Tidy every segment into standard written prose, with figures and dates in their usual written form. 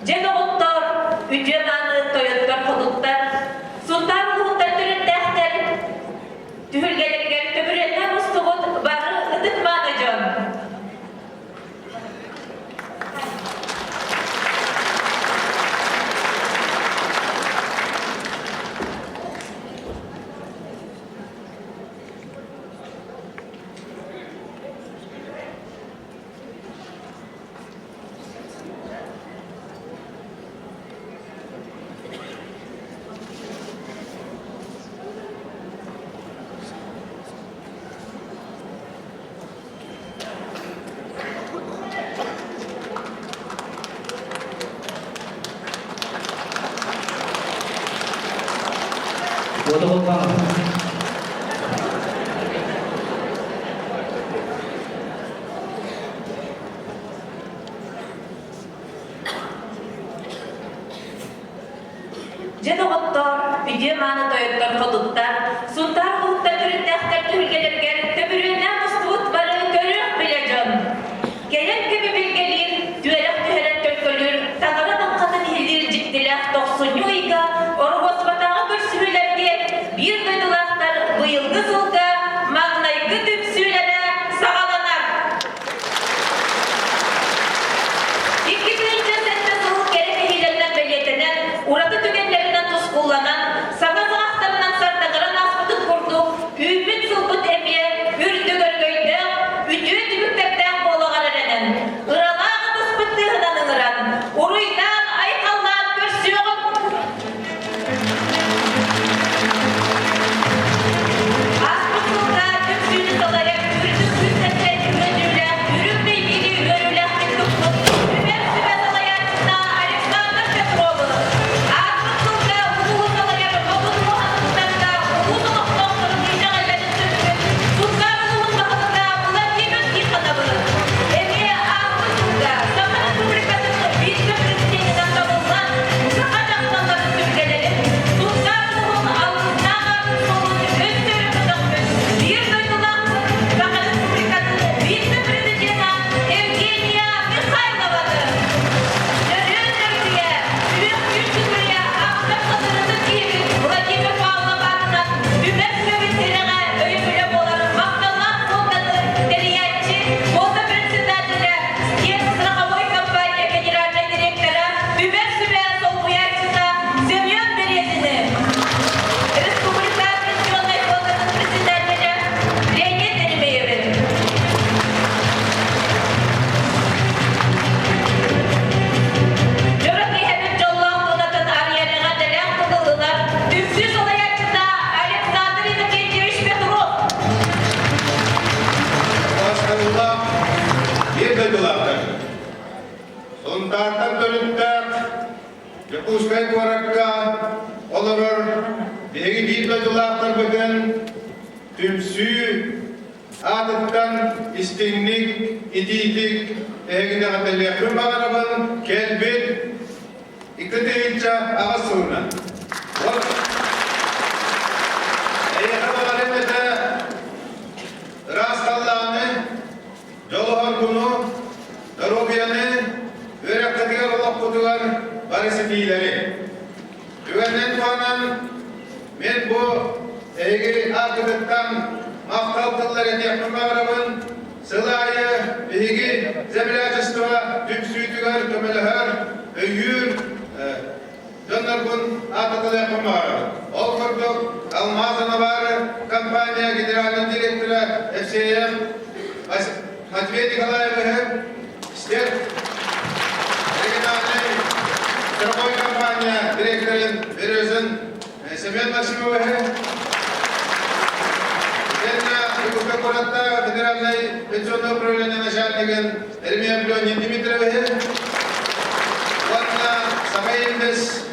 Дьэ доҕоттоор, үтүө-мааны тойоттор-хотуттар, Сунтаар улууһуттан төрүттээхтэр түһүлгэлэригэр төбүрүөннээх мустубут бары ытык-мааны дьон! Дьэ доҕоттоор, үтүө-мааны тойоттор хотуттар, Сунтаар улууттан төрүттээхтэр түһүлгэлэригэр төбүрүөннээх мустубут бары көрүөх-билэ дьон. Кэлэр кэми билгэлиир, түөрэх түһэрэн төлкөлүүр, таҥара таҥхатын иһиллиир дьиктилээх тохсунньу ыйга Ороһуоспатааҕы көрсүһүүлэргэ биир дойдулаахтар быйылгы сылга маҥнайгы түмсүүлэрэ саҕаланар. 2007 сыл кэрэ кэһиилэринэн бэлиэтэнэн, ураты түгэннэринэн тускулланан, саҥа саҕахтарынан сардаҥаран ааспытын курдук, үүммүт сылбыт эмиэ үрдүк өрөгөйдөөх, үтүө түмүктэрдээх буолаҕар эрэнэн, ыралаах ытыспыт тыаһынан ыҥыран, уруйдаан-айхаллаан көрсүөҕүҥ! Ааспыт сылга түмсүүнү салайар үрдүк күүстэртэн үөрүүлээх, үрүҥ бэйдиини үөрүүлээхтик туппут Түмэр сүбэ салайааччыта Александр Петровы, ааспыт сылга улууһу салайар Модун Муһатыттарга улуус олохтоохторун итэҕэллэрин сүрбүт Сунтаар улууһун баһылыга Владимир Тихоновы, эмиэ ааспыт сылга Саха Республикатын вице-президенинэн талыллан Саха дьахталларын түмгэлэрин Сунтаар улууһун алгыстаах аатын суолун өссө өрө көтөхпүт биир дойдулаахпыт Саха Республикатын вице-президена Евгения Михайлованы Нөрүөн Нөргүйэ, Сүрэх Күн Сүгүрүйэ ахтар сатырытын киһибит Владимир Павлов аатынан Түмэр сүбэбит тирэҕэ өйөбүлэ буолар махталлаах фонданы тэрийээччи, фонда председателэ Стен страховой компания генеральнай директора, Түмэр сүбэ солбуйааччыта Семен Березины, Республика пенсионнай фондатын председателэ Леонид Еремеевин. Дьоро киэһэбит дьоллоох туонатын арыйарыга дэлээх тутуллулар түмсүү салайааччыта Александр Иннокентьевич Петров. Бастакылаах биир дойдулаахтар. Сунтаартан төрүттээх Дьокуускай куоракка олорор биһиги биир дойдулаахтарбытын түмсүү аатыттан истиҥник, итиитик эһигини эҕэрдэлиэхпин баҕарабын. Кэлбит 2008 сылынан. Эйиэхэ баҕарыам этэ ыраас халлааны, дьолу-соргуну, доруобуйаны, үөрэххитигэр, олоххутугар бары ситиилэри. Түгэнинэн туһанан, мин бу эһиги ааккытыттан махтал тыллар этиэхпин баҕарабын. Сыл аайы биһиги землячество түмсүүтүгэр көмөлөһөр, өйүүр дьоннорбун ааттаталыахпын баҕарабын. Ол курдук, Алмаз Анабары компания генеральный директора Евсеев Матвей Николаевиһы, Степ региональный страховой компания директорын Березин Семен Максимовиһы, Итиэннэ Якутскай куоратта федеральнай пенсионное управление начальнигын Еремеев Леонид Дмитриевиһы уонна Саха Инвест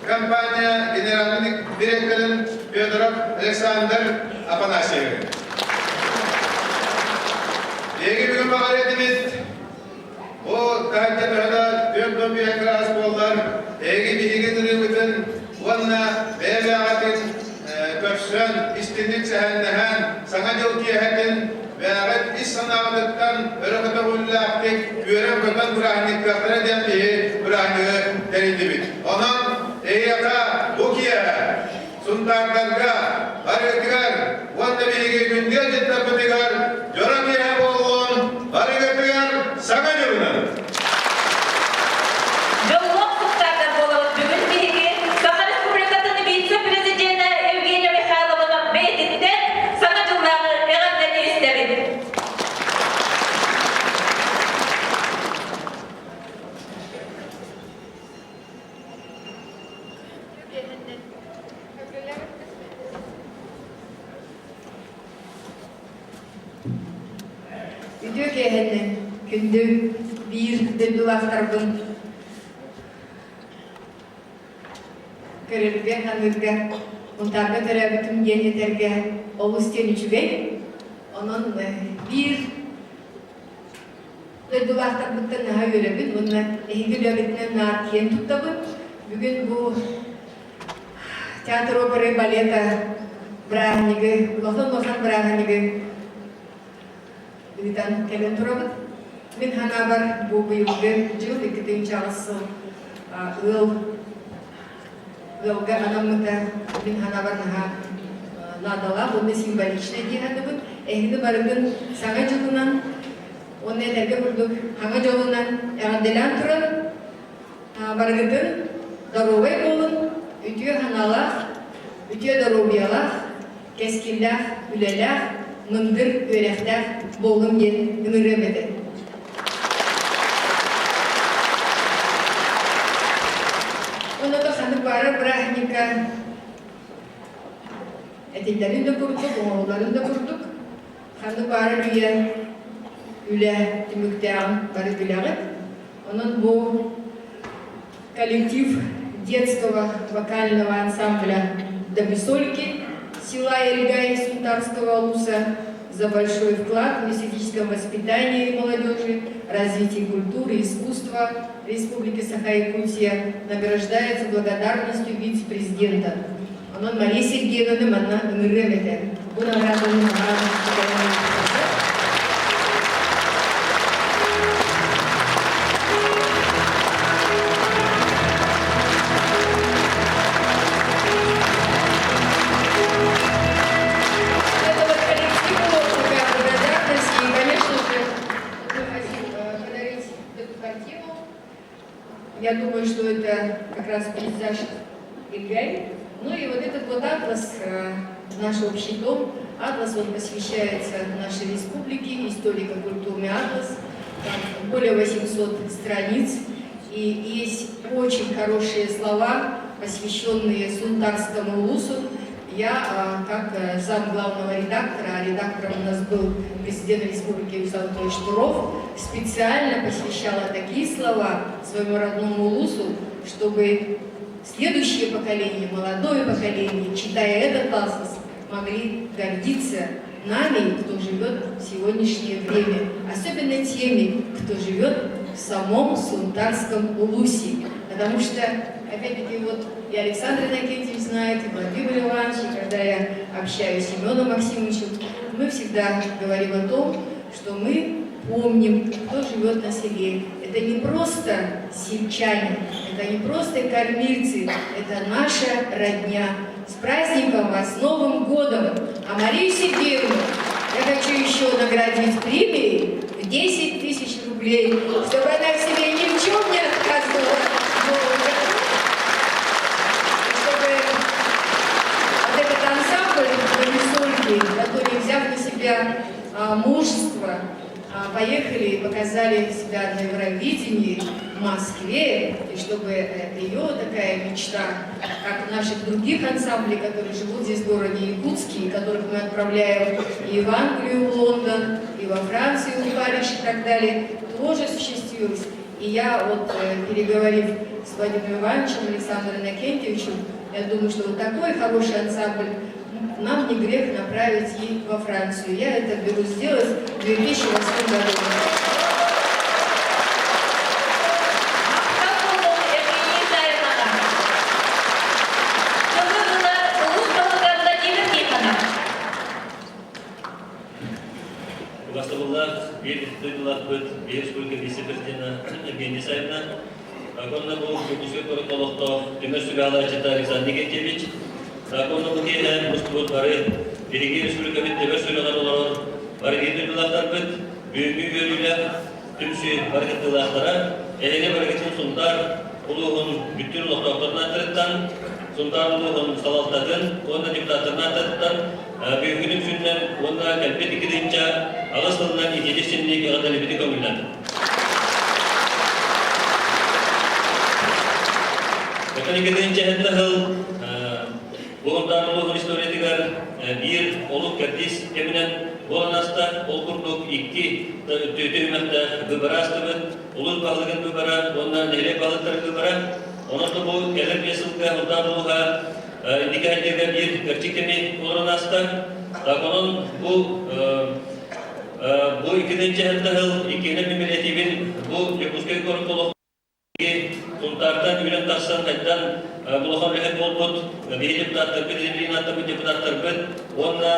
компания генеральный директорын Федоров Александр Афанасьевы. Биһиги бүгүн баҕар этибит, бу таһырдьа төһө да 45 градус буоллар, эһиги биһиги ырыыбытын уонна бэйэ-бэйэҕитин көрсөн, истинник сэһэннэһэн, Саҥа дьыл киэһэтин бэйэҕит ис санааҕытыттан өрө көтөҕүллээхтик. үөрэн-көтөн бырааһынньыктыахтара диэн биһи бырааһынньыгы тэрийдибит. Онон эһиэхэ бу киэһэ Сунтаардарга, барыгытыгар уонна биһиги күндү ыалдьыттарбытыгар дьоро киэһэ буоллун, барыгытыгар Саҥа дьылынан! Дьоллоох сунтаардар буолабыт бүгүн биһиги Саха Республикатын вице-президенэ Евгения Михайловна бэйэтиттэн Саҥа дьыллааҕы эҕэрдэни истэбит. Үтүө киэһэннэн күндү биир дойдулаахтарбын көрөргө, аныырга, Мунтаарга төрөөбүтүм диэн этэргэ олус диэн үчүгэй. Онон биир дойдулаахтарбыттан наһаа үөрэбин уонна эһиги үлэҕитинэн наар киэн туттабын. Бүгүн бу театр оперы балета бырааһынньыгы, улахан-улахан бырааһынньыгы ыытан кэлэн турабыт. Мин санаабар бу быйылгы дьыл 2008 сыл ыал ыалга анаммыта мин санаабар наһаа наадалаах уонна символичнай дии саныыбын. Эһигини барытын Саҥа дьылынан уонна этэргэ курдук хаҥа дьолунан эҕэрдэлээн туран барыгытын доруобай буолун, үтүө санаалаах, үтүө доруобуйалаах, кэскиллээх үлэлээх, мындыр үөрэхтээх буолун диэн ыҥырыам этэ. Онно ханнык баарар бырааһынньыкка этиллэрин да курдук, оҥоһулларын да курдук, ханнык баарар үйэ үлэ түмүктээҕин бары билэҕит. Онон бу коллектив детского вокального ансамбля «Добросольки» села Эльгай Сунтарского улуса за большой вклад в эстетическом воспитании молодежи, развитии культуры и искусства Республики Саха-Якутия награждается благодарностью вице-президента. Онон Мария Сергеевнаны манна ыҥырыам этэ. Бу награданы наһаа Это вот коллективу такая благодарность. И, конечно же, мы хотим подарить эту картину. Я думаю, что это как раз пейзаж Ильгай. Ну и вот этот вот атлас, наш общий дом, атлас, он посвящается нашей республике, историко-культурный атлас. Там более 800 страниц. И есть очень хорошие слова, посвященные Сунтарскому улусу. Я, как зам главного редактора, а редактором у нас был президент Республики Юрий Анатольевич Штуров, специально посвящала такие слова своему родному улусу, чтобы следующее поколение, молодое поколение, читая этот атлас, могли гордиться нами, кто живет в сегодняшнее время, особенно теми, кто живет в самом Сунтарском Улусе. Потому что, опять-таки, вот и Александр Иннокентьевич знает, и Владимир Иванович, и когда я общаюсь с Семеном Максимовичем, мы всегда говорим о том, что мы помним, кто живет на селе. Это не просто сельчане, это не просто кормильцы, это наша родня. С праздником вас, с Новым годом! А Марию Сергеевну я хочу еще наградить премией в 10 тысяч рублей, чтобы она в себе ни в чем не отказывала. Чтобы вот этот ансамбль «Домисольки», который, взяв на себя мужество, поехали и показали себя на Евровидении в Москве, и чтобы ее такая мечта, как наших других ансамблей, которые живут здесь в городе Якутске, и которых мы отправляем и в Англию, в Лондон, и во Францию, в Париж и так далее, тоже осуществилась. И я вот, переговорив с Владимиром Ивановичем, Александром Иннокентьевичем, я думаю, что вот такой хороший ансамбль нам не грех направить и во Францию. Я это беру сделать в 2008 году. Махтал буолуҥ Евгений Исаевнаҕа. Тылы ылар улуус баһылыга Владимир Тихонов. Убастабыллаах биир биир дойдулаахпыт, биир республика вице-президена Евгения Исаевна, уонна бу Дьокуускай куорат олохтоох түмэр сүбэһалааччыта Александр Никитевич, уонна бу киэһэ мустубут бары биһиги республикабыт төбөр сүрэҕэр олорор бары биир дойдулаахтарбыт, бүгүҥҥү үөрүүлээх түмсүү бары кыттыылаахтара, эһиги барыгытын Сунтаар улууһун бүттүүн олохтоохторун ааттарыттан, Сунтаар улууһун салалтатын уонна депутаттарын ааттарыттан бүгүҥҥү түмсүүннэн уонна кэлбит 2008 сылынан итиитик синник эҕэрдэлибити көҥүллэн. Оттон 2007 сыл бу Сунтаар улууһун историятыгар биир олук кэрдиис кэминэн буолан аста. Ол курдук икки түһүмэхтээх выбора астыбыт. Улуус баһылыгын выбора уонна нэһилиэк баһылыктарын выбора. Онон бу кэлэр биэс сылга Сунтаар улууһа инники айдыыга биир кэрчик кэми олорон ааста. Так онон бу бу 2007 сыл иккиһинэн мемориативин бу Дьокуускай куорат олох Сунтаартан үүнэн тахсан хайдан улахан үлэһит буолбут биһи депутаттарбыт, илин аттарбыт депутаттарбыт уонна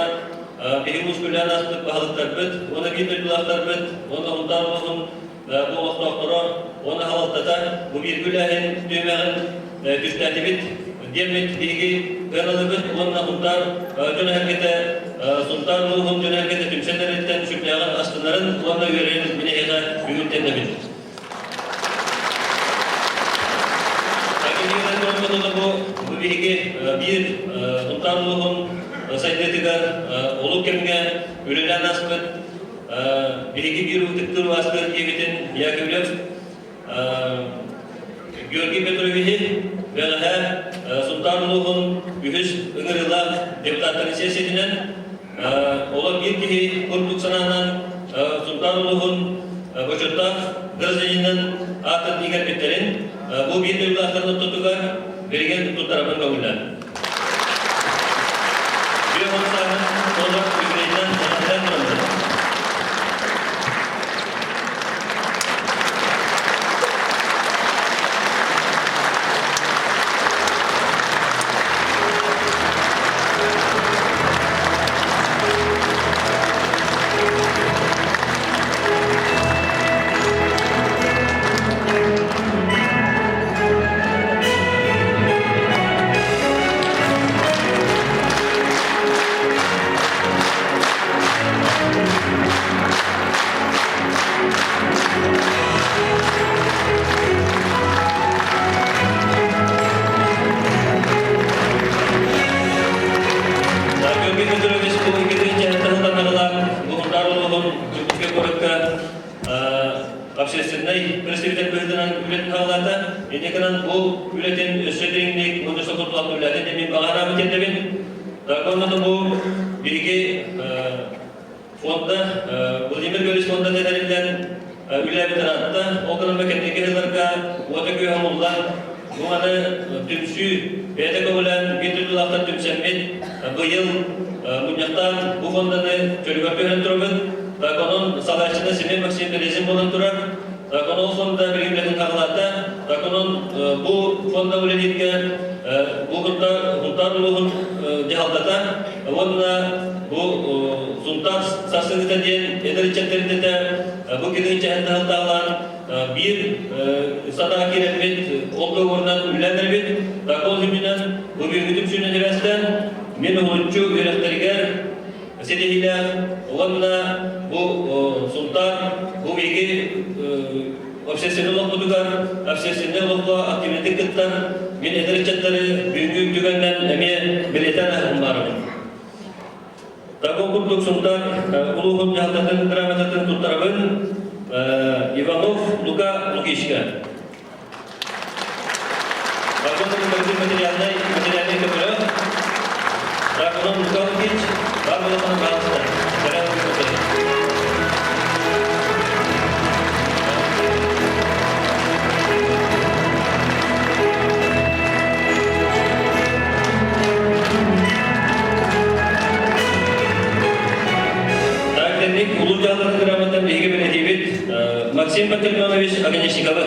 биһи улуус үлээн ааспыт баһылыктарбыт уонна биир дойдулаахтарбыт уонна Сунтаар улууһун бу олохтоохторо уонна салалтата бу бииргэ үлээһин түһүмэҕин түстээтибит диэммит биһиги ыаралыыбыт уонна Сунтаар дьон эһэргэтэ Сунтаар улууһун дьон эһэргэтэ түмсэн эриттэн сүрдээҕин астынарын уонна үөрэрин мин эһиэхэ бүгүн тиэрдэбин. Бу биһиги биир Сунтаар улууһун сайдыытыгар олук кэмҥэ үлэлээн ааспыт биһиги биир ытыктыыр ааспыт диэбитин Яковлев Георгий Петровиһи бэҕэһээ Сунтаар улууһун үһүс ыҥырыылаах депутаттарын сессиятинэн олох биир киһи курдук санаанан Сунтаар улууһун бочуоттаах гражданинын аатын иҥэрбиттэрин бу биир дойдулаахтарын ортотугар билигин туттарабын көҥүллээн. Бүө хамсааһын толор үбүлүөйүнэн эҕэрдэлээн турабын. Георгий Петрович Кулыкин дьаһалтатын аҕалаан Муҥурдар улууһун Дьокуускай куоракка общественнай представитель быһыытынан үлэтин хаалаата. Инньэ гынан бу үлэтин өссө дириҥник уонна сокурдулаах үлэтин эмиэ баҕараабыт диэндэбин. Уонна бу биһиги фонда Владимир Георгиевич фонда тэриллэн үлээбит ыраатта. Ол гынан кэнники сылларга уота күүһэ умуллан, бу аны түмсүү бэйэтэ көҕүлээн биир дойдулаахтар түмсэммит быйыл мунньахтаан бу фонданы чөлүгэр түһэрэн турабыт. Так онон салайааччыта Семен Максим Березин буолан турар. Так онон ол фонда билигин үлэтин хаҕылаата. Так онон бу фонда үлэлииргэ бу Сунтаар улууһун дьаһалтата уонна бу Сунтаар сарсыҥҥыта диэн эдэр ыччат тэрилтэтэ бу кини ыччатын таһылтаалаан биир санаа киирэммит ол договорунан үлэлээн эрэбит. Так ол үрдүнэн бу бүгүҥҥү түмсүүнү сибээстээн мин уһулуччу үөрэхтэригэр ситиһиилээх уонна бу Сунтаар бу биһиги общественнай олохпутугар общественнай олоххо активнайдык кыттар мин эдэр ыччаттары бүгүҥҥү түгэннэн эмиэ бэлиэтээн аһым баарыбын. Такой курдук Сунтаар улууһун дьаһалтатын грамотатын туттарабын Иванов Лука Лукичка. Материальнай материальнай көмөлө Драгонов Лука Лукич бар болотон пожалуйста. Так, Денник, улуу дьаһалтатын грамотатын биһиги бэлэтиибит Максим Пантелеймонович Огонечниковы.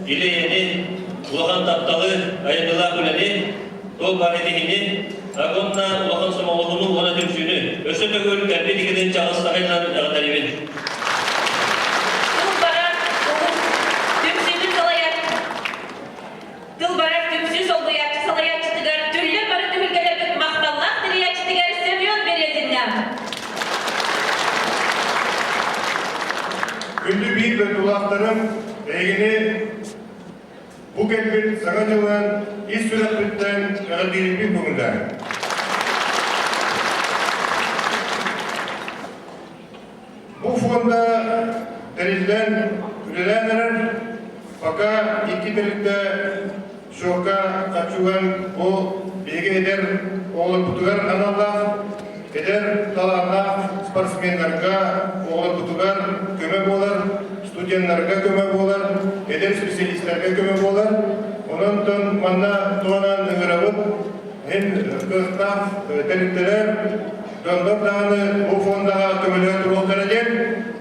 или-эйэни, улахан тапталы, айымньылаах үлэни, туох баар итиһини, уонна улахан сомоҕолоһууну уонна түмсүүнү өссө төгүл кэлбит иккитин чаҕыс сахайынан эҕэрдэлиибин. Тыл барар улус түмсүүтүн салайар Тыл барар түмсүү солбуйааччы салайааччытыгар түллэр бары түһүлгэлэрбит махталлаах тэрийээччитигэр Семен Березиннэ. Күндү биир дойдулаахтарым, эһигини бу кэлбит Саҥа дьылынан ис сүрэхпиттэн эҕэрдиирбин көҥүллээҥ. Бу фонда тэриллэн үлэлээн эрэр, пока икки тэрилтэ счекка харчыган бу биһиги эдэр оҕолорбутугар аналлаах, эдэр талааннаах спортсменнарга оҕолорбутугар көмө буолар, студеннарга көмө буолар, эдэр специалистарга көмө буолар. Онон манна туонан ыҥырабыт Эн кыахтаах тэрилтэлэр, дьоннор даҕаны бу фондаҕа көмөлөһө туруохтара диэн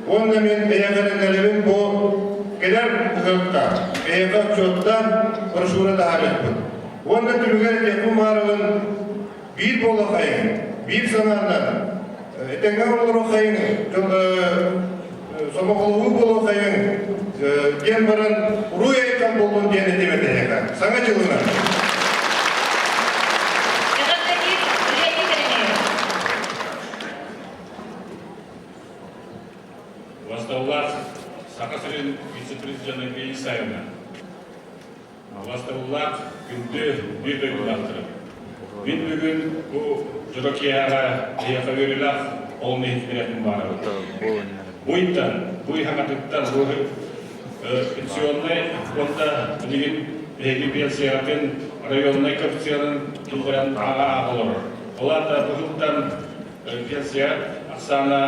уонна мин эйиэхэ эрэннэрэбин бу кэлэр ыһыахха эйиэхэ отчуоттаан брошюра таһаарыахпыт. Уонна түмүгэр этиэхпин баҕарабын биир буолуоххайыҥ, биир санааннан этэҥҥэ олоруоххайыҥ, сомоҕолоһуу буолуоххайыҥ диэн баран уруй айхан буоллун диэн этим этэ эһиэхэ. Саҥа дьылынан! Эҕэрдэлиир Леонид Еремеев. Басталлаах Саха сирин вице-президена Евгения Исаевна, Басталлаах күндү биир дойдулаахтарым. Мин бүгүн бу дьоро киэһэҕэ эһиэхэ үөрүүлээх ол иһитиннэриэхпин баҕарабын. Буйтан, буй хаҥатыттан бу пенсионнай фонда билигин биһиги пенсиятын районнай коэффициенын тулуйан ааҕа ааҕа олорор. Ол аата быһылтан пенсия ахсаана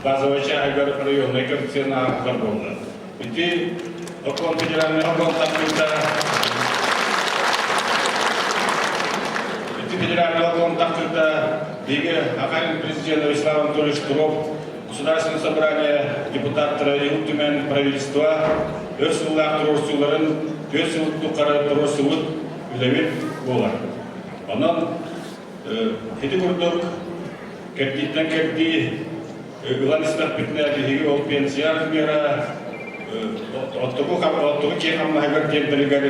базовай чааһыгар районнай коэффициен ааҕыллар буолла. Ити Окон федеральный окон тахсыыта Ити федеральный окон тахсыыта биһиги Ахайын президент Вячеслав Анатольевич Туров Государственное собрание депутаттара Ил Түмэн правительство өр сыллаах туруорсууларын түөрт сыл тухары туруорсубут үлэбит буолар. Онон ити курдук кэрдииттэн кэрдии ылан истэхпитинэ биһиги ол пенсия размера оттугу оттугу киэҥ хамнаһыгар тиэрдэригэр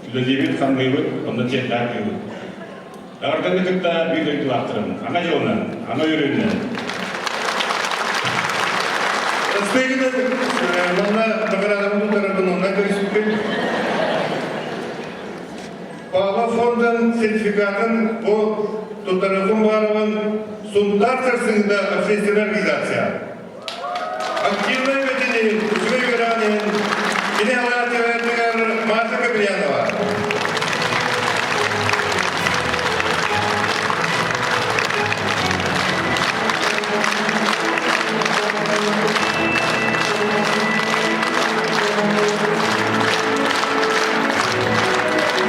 үлэлиибит, хамныыбыт, онно тиэрдээх кыыбыт. Эҕэрдэни кытта биир дойдулаахтарым, ана дьылынан, ана үөрүүнэн. Стыгынан манна наградабын тутарабын онно көрүспүт. Павлов фондун сертификатын бу туттарыахпын баҕарабын Сунтаар сарсыҥҥыта общественная организация. Активнай үлэтин иһин, үчүгэй үөрэҕин иһин кини алаатыгар Маша Каприянова.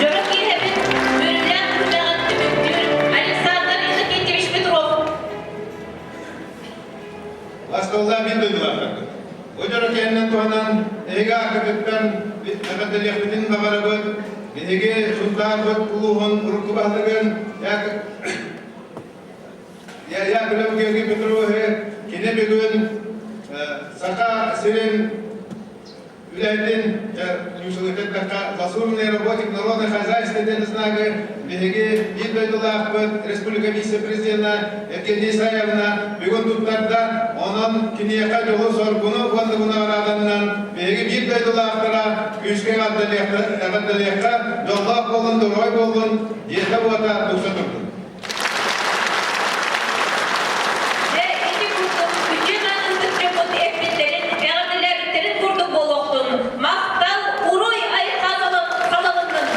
Дьоро киэһэбит үөрүүлээх күннэҕин түмүктүүр Александр Иннокентьевич Петров. Басталлаах биир дойдулаахтарбыт. Бу дьоро киэһэнэн туһанан эһиги ааккытыттан эҕэрдэлиэхпитин баҕарабыт. Биһиги Сунтаарбыт улууһун урукку баһылыгын Яковлев Георгий Петровиһы кини бүгүн Саха сирин үлэһитин эттэххэ заслуженный работник народного хозяйства диэн знагы биһиги биир дойдулаахпыт республика вице-президена Евгения Исаевна бүгүн туттарда. Онон киниэхэ дьолу-соргуну уонна наҕарааданан биһиги биир дойдулаахтара күүскэ эҕэрдэлиэххэ, дьоллоох буоллун, доруобай буоллун, дьиэтэ-уота тупса турдун. Дьэ, ити курдук үтүө маанымсык дьоммут эппиттэрин, эҕэрдэлээбиттэрин курдук буолуохтун. Махтал, уруй айхал халалыннын!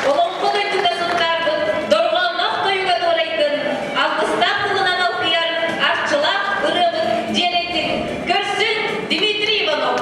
Олоҥхо дойдута Сунтаарбыт дорҕоонноох тойуга дуорайдын, алгыстаах тылынан алкыйар арчылаах ырыабыт дьиэрэйдин. Көрсүн Дмитрий Иванов!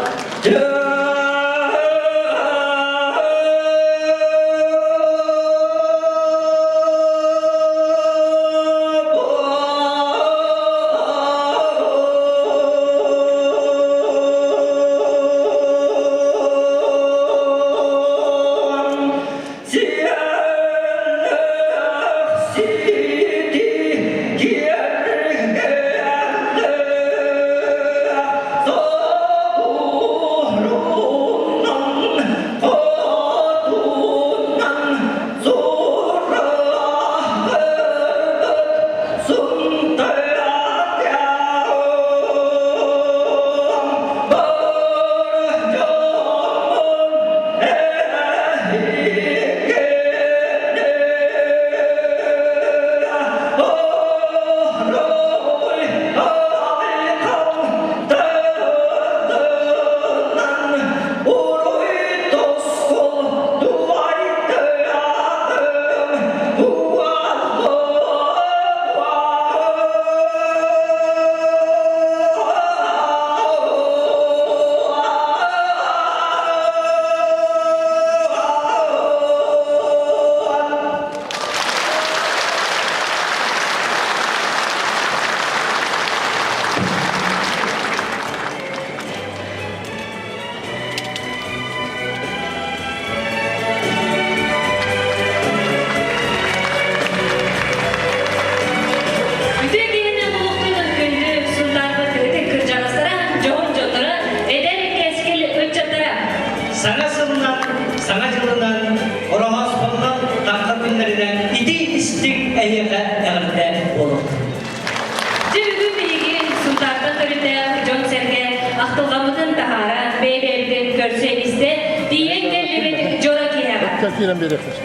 ахтылҕаммытын таһааран, бэйэ-бэйэбитин көрсө-истэ тиийэн кэллибит дьоро киһиэхэ.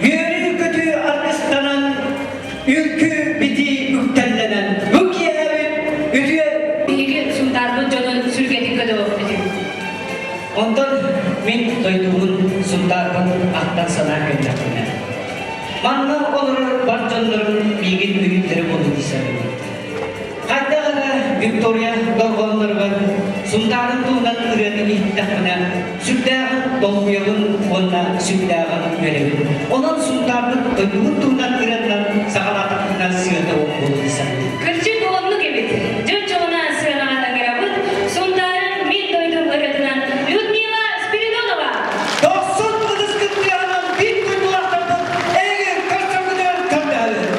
Үөрүү-көтүү аргыстанан, үҥкүү-битии үктэллэнэн, бу киэһэбит үтүө Биһиги Сунтаарбыт дьонун сүргэтин көтөҕөхпүт. Онтон мин дойдубун Сунтаарбын ахтан санаа кэллэхпинэ, манна олорор бар дьоннорум миигин өйүүллэрэ буолуо дии саныыбын. Хайдах эрэ Виктория дорҕоонноругар Сунтаарын туһунан ырыаны иһиттэхпинэ, сүрдээҕин долгуйабын уонна сүрдээҕин үөрэбин. Онон Сунтаарбыт дойдубут туһунан ырыатынан саҕалаатахпына сыата буолуо дии саныыбын. Кырдьык оннук эбит. Дьон дьоҕуна сыанаҕа таҥарабыт, Сунтаарын мин дойдум ырыатынан Людмила Спиридонова! Дохсун ытыс кыттыаһынан биир дойдулаахтарбыт эйиги көрсөргүтүгэр көрдөһөбүт.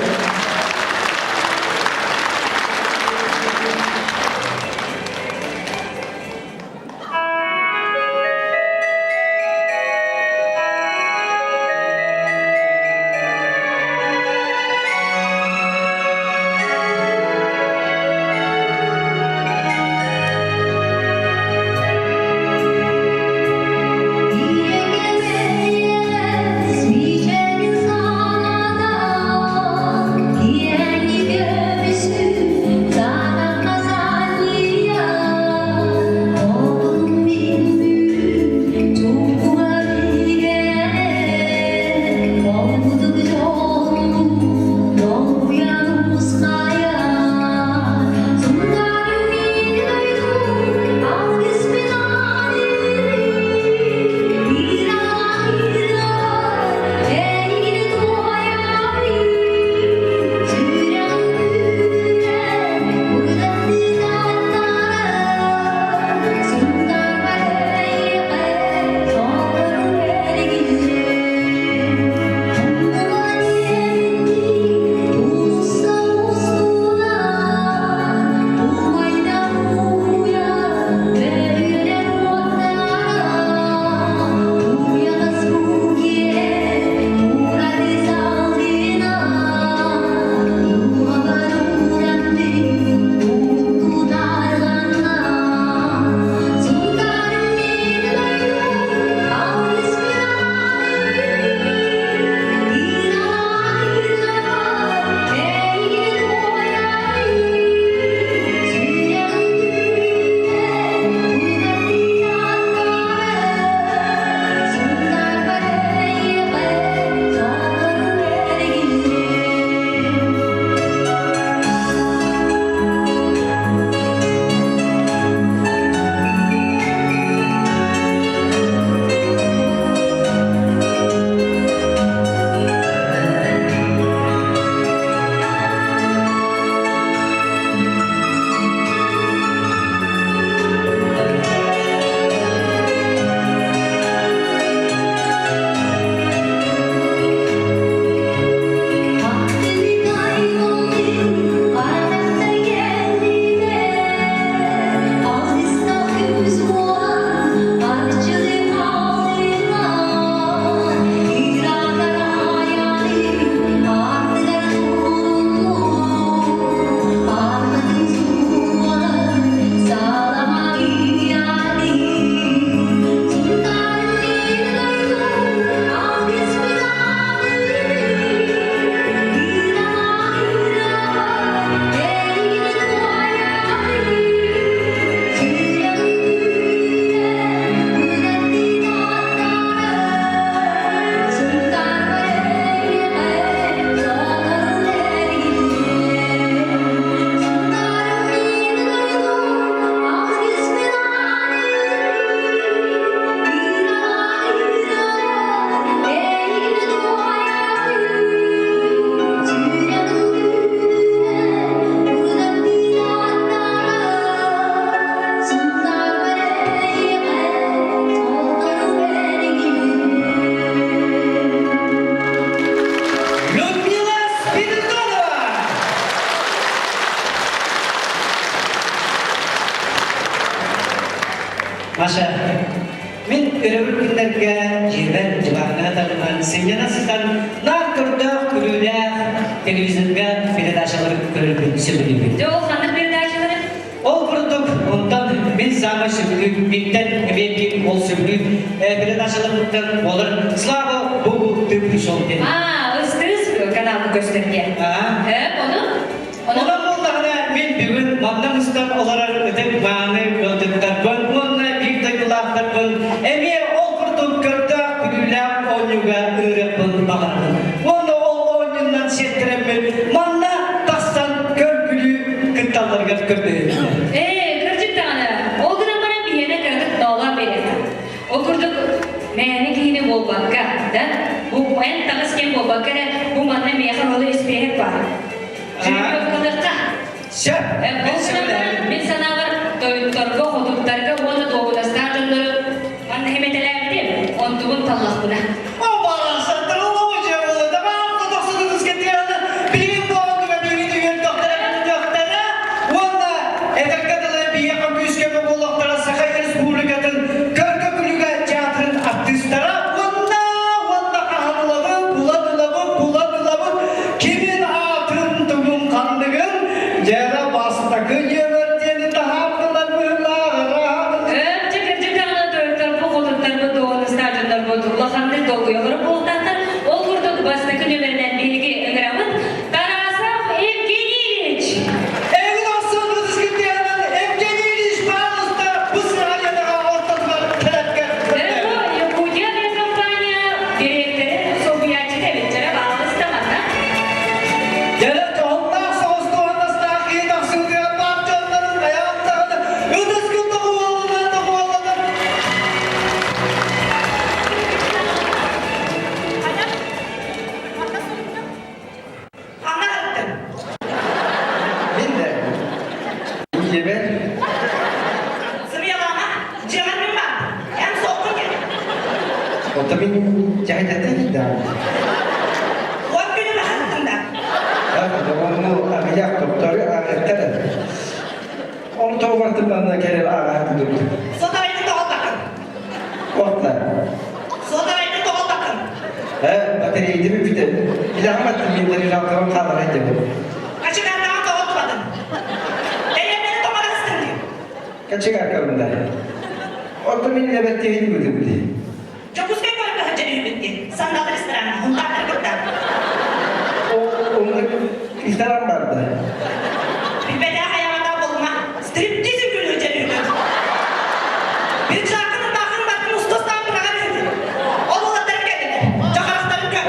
Людмила Спиридонова! Маша, мин өрөбүл күннэргэ дьиэбэр дьыбарга тарынан сынньана сытан наар көрдөөх күлүүлээх телевизорга передачалары көрөрбүн сөбүлүүбүн. Дьэ ол ханнык передачалары? Ол курдук, онтон мин саамай саамай сөбүлүүр, бииртэн эмиэ биир ол сөбүлүүр передачаларыттан буолар «Слава Богу, ты пришел» диэн. Аа, ыстыыс каналын көстөр диэн. Аа. Ону? Онон буоллаҕына мин бүгүн манна мустан олорор ытык мааны ыалдьыттарбын уонна биир дойдулаахтарбын эмиэ ол курдук көрдөөх күлүүлээх оонньууга ыҥырыахпын баҕарабын. Уонна ол оонньуунан сиэттэрэммин манна тахсан көр-күлүү кытталларыгар көрдөһөбүн. Ээ, кырдьык даҕаны, ол гынан баран биһиэнэ кыратык ноолоон биэриэххэ. Ол курдук мээнэ киһини буолбакка, да, бу эн таҥас киэн буолбакка эрэ, бу манна миэхэ ролу испиэһэк баар. Жеребьевкалыахха. Сөп. Ол гынан баран, мин санаабар, тойотторго, хотуттарга уонна дуобунастаах дьоннору манна химэтэлээбитим, онтубун таллахпына. Уонна эдэргэ дылы биһиэхэ күүскэ буолуохтара Саха Республикатын Көргө-күлүгэ театрын артыыстара уонна уонна хаһан булан ылабыт, булан ылабыт кимин аатын тугун ханныгын дьэрэ бастакы нүөмэр диэни таһаардылар быһыылааҕа. Өп, кырдьык даҕаны тойотторбут, хотуттарбыт, дуоһунастаах дьоннорбут улаханнык долгуйаллара буолтаахтар. Ол курдук бастакы нүөмэринэн биһиги ыҥырабыт Тарасов Евгений Ильич! Эйигин охсон ытыскытыанан Евгений Ильич пожалуйста, бу сыһыанаҕа ортотугар кэлэргэр Бу Якутия компания дириэктэрин солбуйааччыта эбит баалыста манна. Дьэ, дьоһуннаах соҕус дуоһунастаах киһи тахсыытыгар баар дьоннорун хайаан даҕаны ытыскын доҕуһуолланан доҕуһуолланан Ана ыттым. Мин да. Ийэбэр. Сымыйалаама, дьиэҕэр мин баар. Эн суоххун диэн. Ото мин дьаһайдатан да. Уот күнү баһыттым да. Ону аҕыйах топтору ааҕыттар. Onu тоҕугартымнанна кэлэр ааҕаһа дурдум. Сотарайды тоҕолбаккын. Ортла. Сотарайды тоҕолбаккын. Э, батарейды бүппүтэ. Илэҕим аттым мин жалкабын хаалар этим. Качыгаартаҕын тоҕолтубатын. Эйэмнэни тоҕоластын дии. Качыгаркабын да. Отто мин лэбэттиһин бүтүм дии. Дьокуускай куоракка сылдьан үһүбүт дии. Сандал ресторана, Хунтаатар кытта. Оннук ресторан барда. Билбэтэх айаҕата булма. Стриптиз үҥкүүлүү сылдьан үһүбүт. Пиджакын ырбаахын бартын устустаан быраҕан үһүбүт. Ол уолаттарым кэллилэр. Дьахарахтарын көр.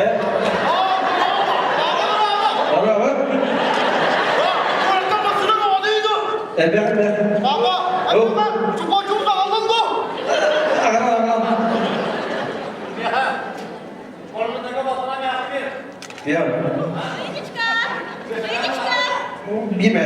Ора Эбэх эбэх. Ага ага. Я. Биме.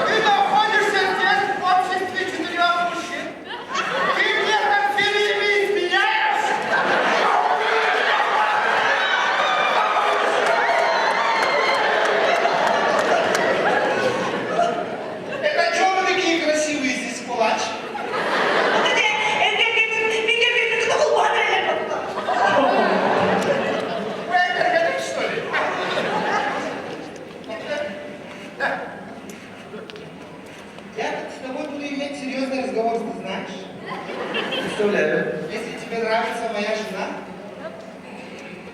Ты находишься здесь в обществе четырех мужчин. Ты мне как время изменяешь? Это что вы такие красивые здесь, кулач? Вы алкоголик, что ли? Да. Я тут с тобой буду иметь серьезный разговор, ты знаешь? Представляю. Если тебе нравится моя жена,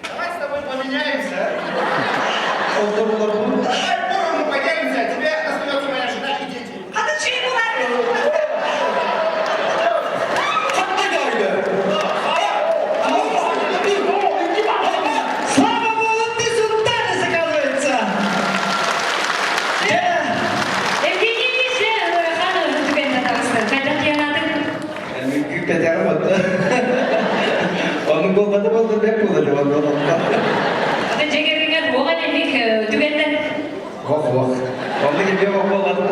давай с тобой поменяемся, а? Давай поровну поделимся, а тебе остается моя жена и дети. Хата чей булар? Слава Богу, ты султан, оказывается! Евгений Ильич, ыарахан түгэннэ таҕыста. Хайдах дианатын? Мүмкүн петәрім отты. Оның болмады болды, бек болды, онды болмады. Дьиэ кэргэҥҥэр оҕо инник түгэннэр Ох, ох. Онды кебе ох болғатын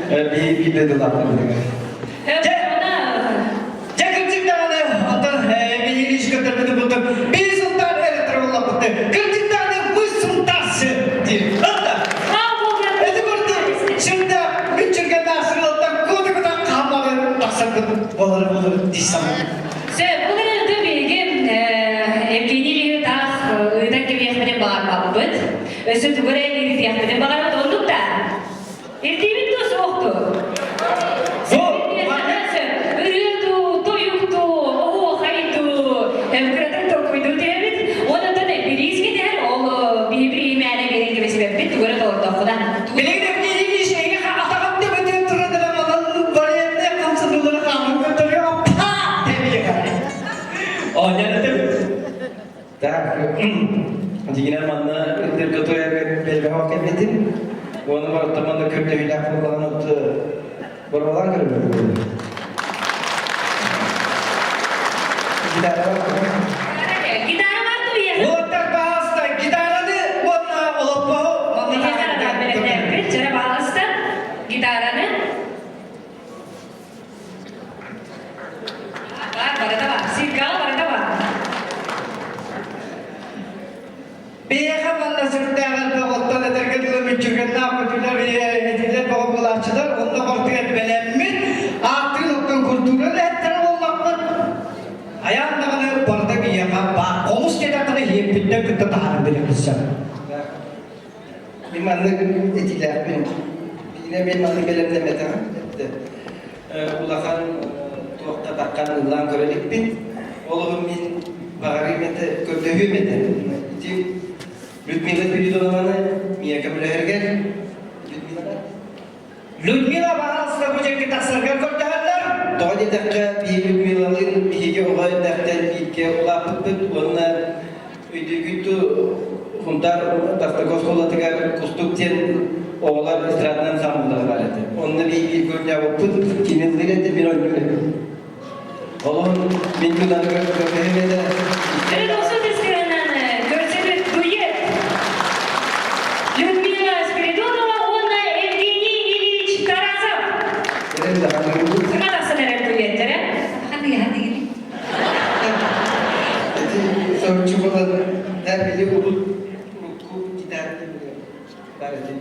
би дылаттым. Она Дьэ, кырдьык даҕаны, оттон Евгений Ильич көрдөрбүтүн бу Өссө тугу эрэ ирдиэхпитин баҕарабыт оннук да? Ирдиибит дуо суох дуо? Ырыа дуу, тойук дуу, оһуохай дуу, кыратык толкуйдуу түһэбит. Онон бириис кэтэһэр, ол биһи бириимээнэ биэрэн кэбиспэппит, тугу эрэ толордоххуна. Билигин Евгений Ильич эйиэхэ атаҕын төбөтүн туран эрэ манан балетнай хамсаныылары хааман көрдөрүө па диэбиэхэ. Оонньоон Так, дьиҥинэн манна ырдырга туойарга элбэх кэлбитим. Уонна барыттан манна көрдөһүүлээх буоллаҕына боруобалаан көрөбүн. Гитара бар. Гитара бар дуо? Уоттар баҕаста гитараны уонна олоппоһу манна Чара баҕаста гитараны Бар, барыта бар. Сиргаҕа барыта бар. Биһиэхэ манна сүрдээх элбэх оттон этэргэ дылы мүччүргэннээх көтүлэр этилэр бөҕө буолааччылар онно бартыгар бэлэммит ааттыын оттон культура үлэһиттэрэ буоллахпыт айаан даҕаны барыта биһиэхэ баар хомус диэтэххинэ иһиэппиттэн кытта таһааран билэбит сөп Мин маннык этиилээхпин. Биирэ мен маннык бэлэмнэммэтэҕим. Улахан туохха таххан ыллаан көрө иликпин. Ол иһин мин баҕарыым этэ, көрдөһүөм этэ. Ити Людмила Спиридонованы миэхэ көмөлөһөргөр Людмила Людмила баҕаласта бу дьиҥҥэ тахсаргар көрдөһөллөр. Тоҕо диэтэххэ, биһиги Людмилалыын биһиги оҕо эрдэхтэн бииргэ улааппыппыт уонна өйдүүгүт Хунтаар бастакы оскуолатыгар Кустук диэн оҕолор эстраднай ансамбллара баар этэ. Онно биһиги бииргэ оонньообуппут, кини ыллыыр этэ, мин оонньуур этим. Олоһун мин күннары көрдөһүм этэ. Көрсөбүт дуэт. Людмила Спиридонова уонна Евгений Ильич Тарасов. Саҥа тахсан эрэр дуэттэрэ. Эти соһуччу буолан, да били урут урукку гитара бар этин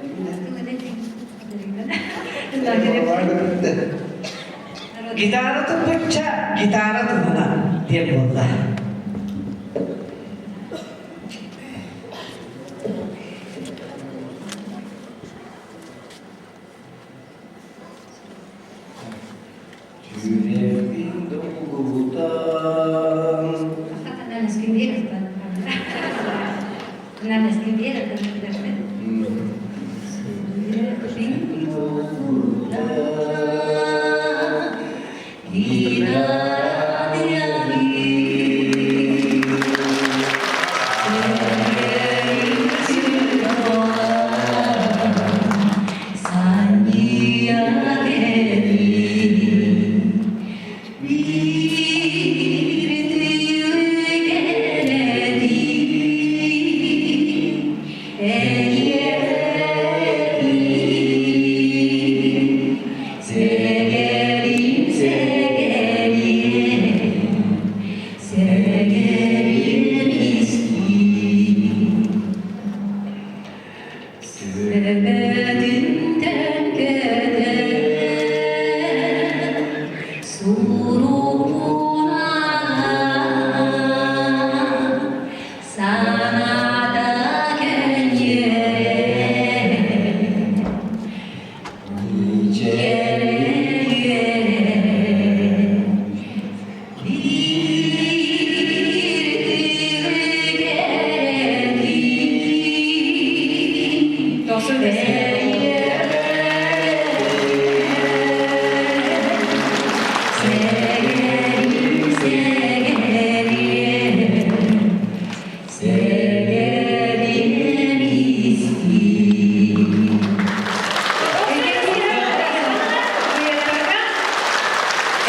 Гитара туппучча, гитара туһунан диэн буолла. Сүрэхпин долгутан Сүрэбэтинтэн кэтэн суругунан санаата кэнньэрэн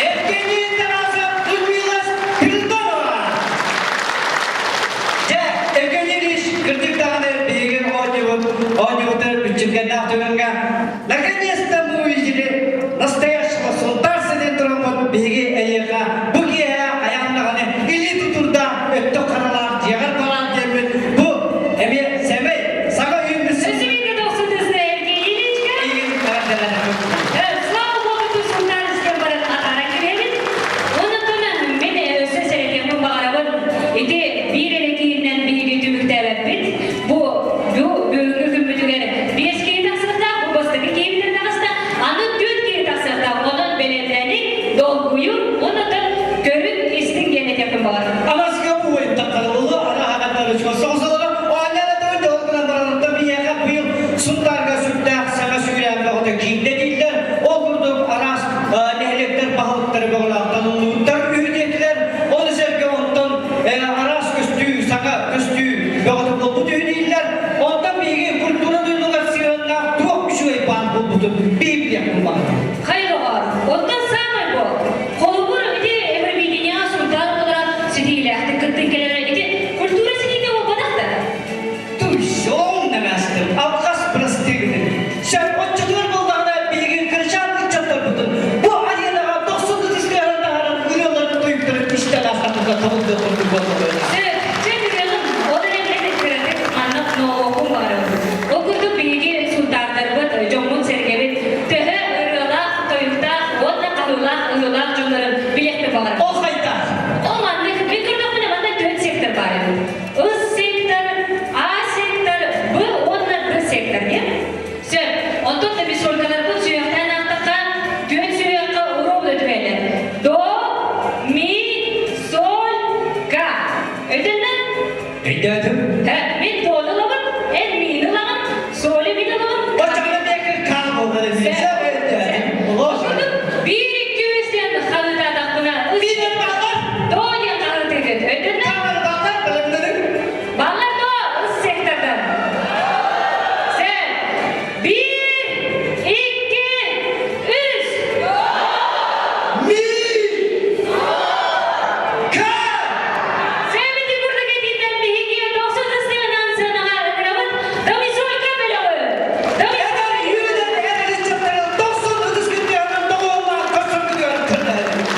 Евгений Тарасов, Людмила Спиридонова! Дьэ, Евгений Ильич, кырдьык даҕаны биһиги оонньуубут, оонньуубутун мүччүргэннээх түгэҥҥэ наконец-то мы увидели настоящего сунтарца диэн тураммыт биһиги эйиэхэ бу киэһэ хайаан даҕаны илии тутурда өттө харалаах дьиэҕэр бараан диэммит бу эмиэ сэмэй саҥа үүммүт Өсүбүкэ тохсутусна Евгений Ильичка. Слава Богу, тусуннар истэн баран атааран кирэбит. Онон мин өссө сэрэтиэхпин баҕарабын. Ити биир эрэ киһинэн биһиги түмүктээбэппит. Бу бу бүгүҥҥү чугас соҕус олорор. Оонньоон этэрин дьол гынан баран оттон биһиэхэ быйыл Сунтаарга сүрдээх саҥа сүүрээн бөҕөтө киирдэ дииллэр. Ол курдук араас нэһилиэктэр баһылыктары бөҕөлөөх талыллыбыттар үһү диэтилэр. Ону сэргэ онтон араас көстүү, саҥа көстүү бөҕөтө буолбут үһү дииллэр. Онтон биһиги культура дойдугар сыһыаннаах туох үчүгэй баар буолбутун биһиги баҕарабыт. Хайдоҕор, оттон саамай бу. Холобур, ити Евровидение Сунтаар буолара ситиилээхтик кыттын кэлэрэ ити культура ситиитэ буолбатах да? Туйсуон намастым, алҕас бырастыыгытын. Сөп оччотугар буоллаҕына биһиги кырачаан ыччаттарбытын бу аренаҕа дохсун ытыстыаһын таһааран ырыаларын тойуктарын истэн аахтарбыта табыллыах курдук буолла. Сөп, чэ бүтүөҕүн, ол эрэн эн кыратык маннык норуоккун баҕарабын. Ол курдук биһиги сунтаардарбыт, дьоммут-сэргэбит төһө ырыалаах, тойуктаах уонна хаһыылаах ырыалаах дьоннорун билиэхпин баҕарабын. Ол хайдах? Ол маннык, мин көрдөхпүнэ манна түөрт сектор баар эбит. Ыс сектор, А сектор, Б уонна Д сектор диэн. Сөп. Онтон да бисолькаларбын сүһүөхтээн аахтахха, түөрт сүһүөххэ уруобуна түһэллэр. До, ми, соль, га. Өйдөннө? Өйдөөтүм. Мин дону ылабын, эн миини ылаҕын, соли мин ылабын. Оччоҕуна биэкин каал буолар Сөп. Биир, икки, үс диэн хаһыытаатахпына, Биир баалар. До диэн хаһыытыыгыт. Өйдөннө? Камера баалар, бэлэмнэниҥ. Баллар до, ыс сектордан. Сөп. Биир, икки, үс. Ми! Ка! Сэмити курдук этиитэн биһиги дохсун ыстыынан сыанаҕа ыҥырабыт Домисолька бөлөҕү. Эдэр үүнэн эдэр ыччаттары дохсун ытыс күннээҕинэн доҕуһуоллаах көрсөргүтүгэр көрдөһөбүн.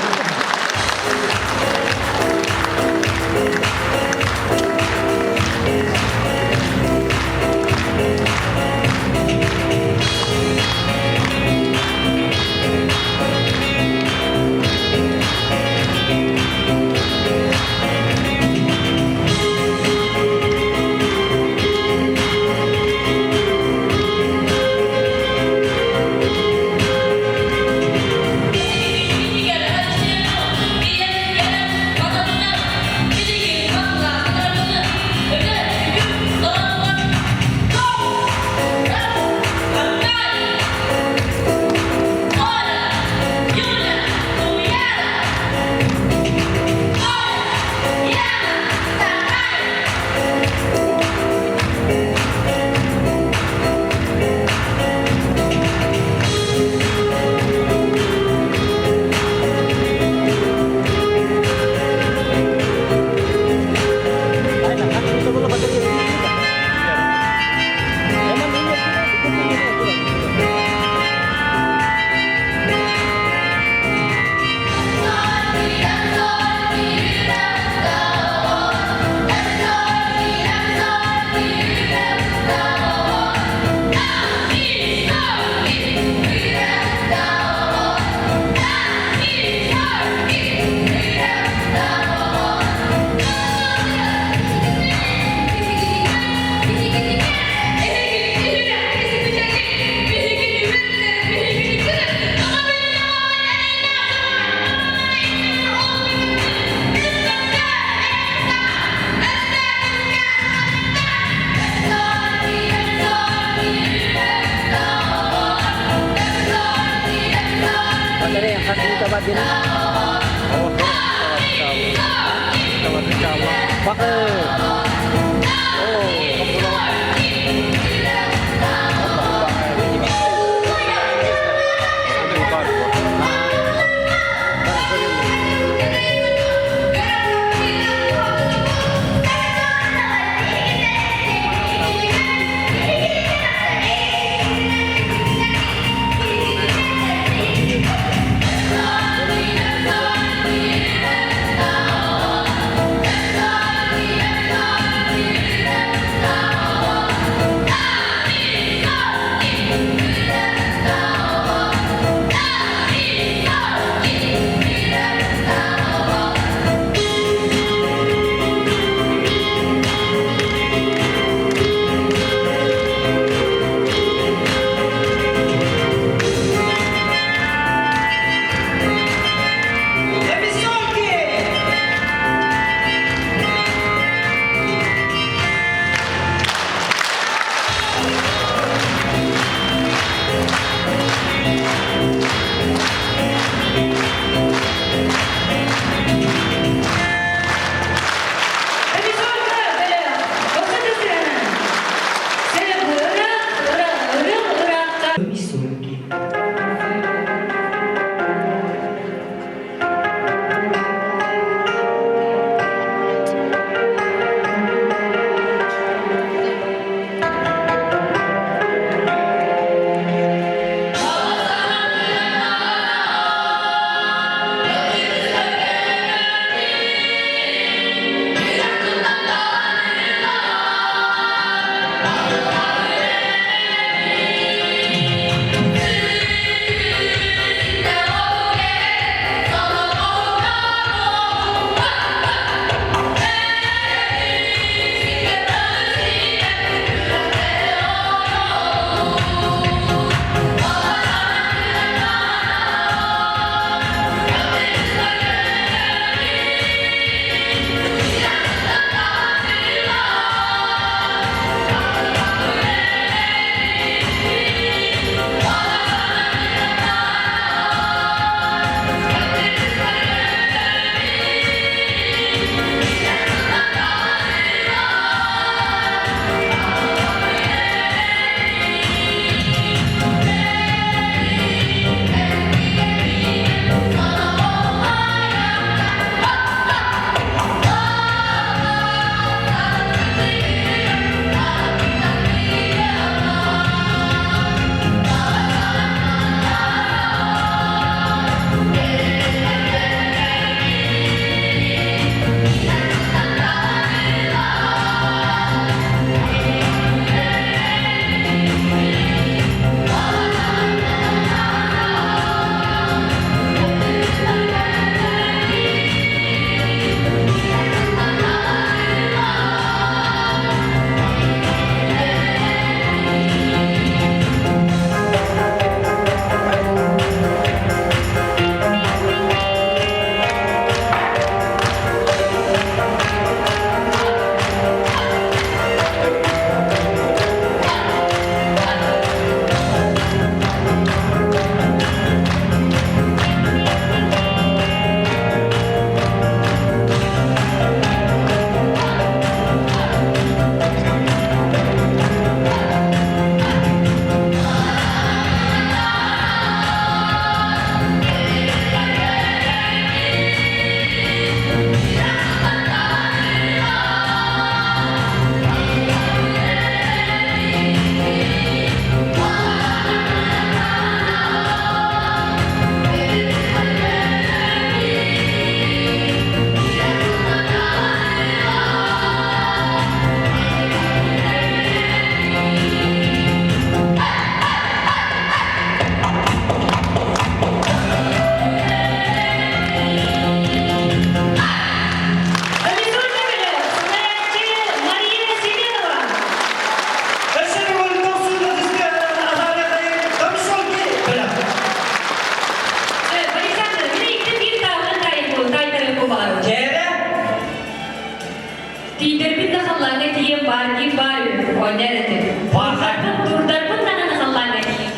Тиийдэрбин да халлааҥҥа тиийэн баар диир баар үһү, оонньоор этим. Турдарбын, турдарбын даҕаны халлааҥҥа тиийэн.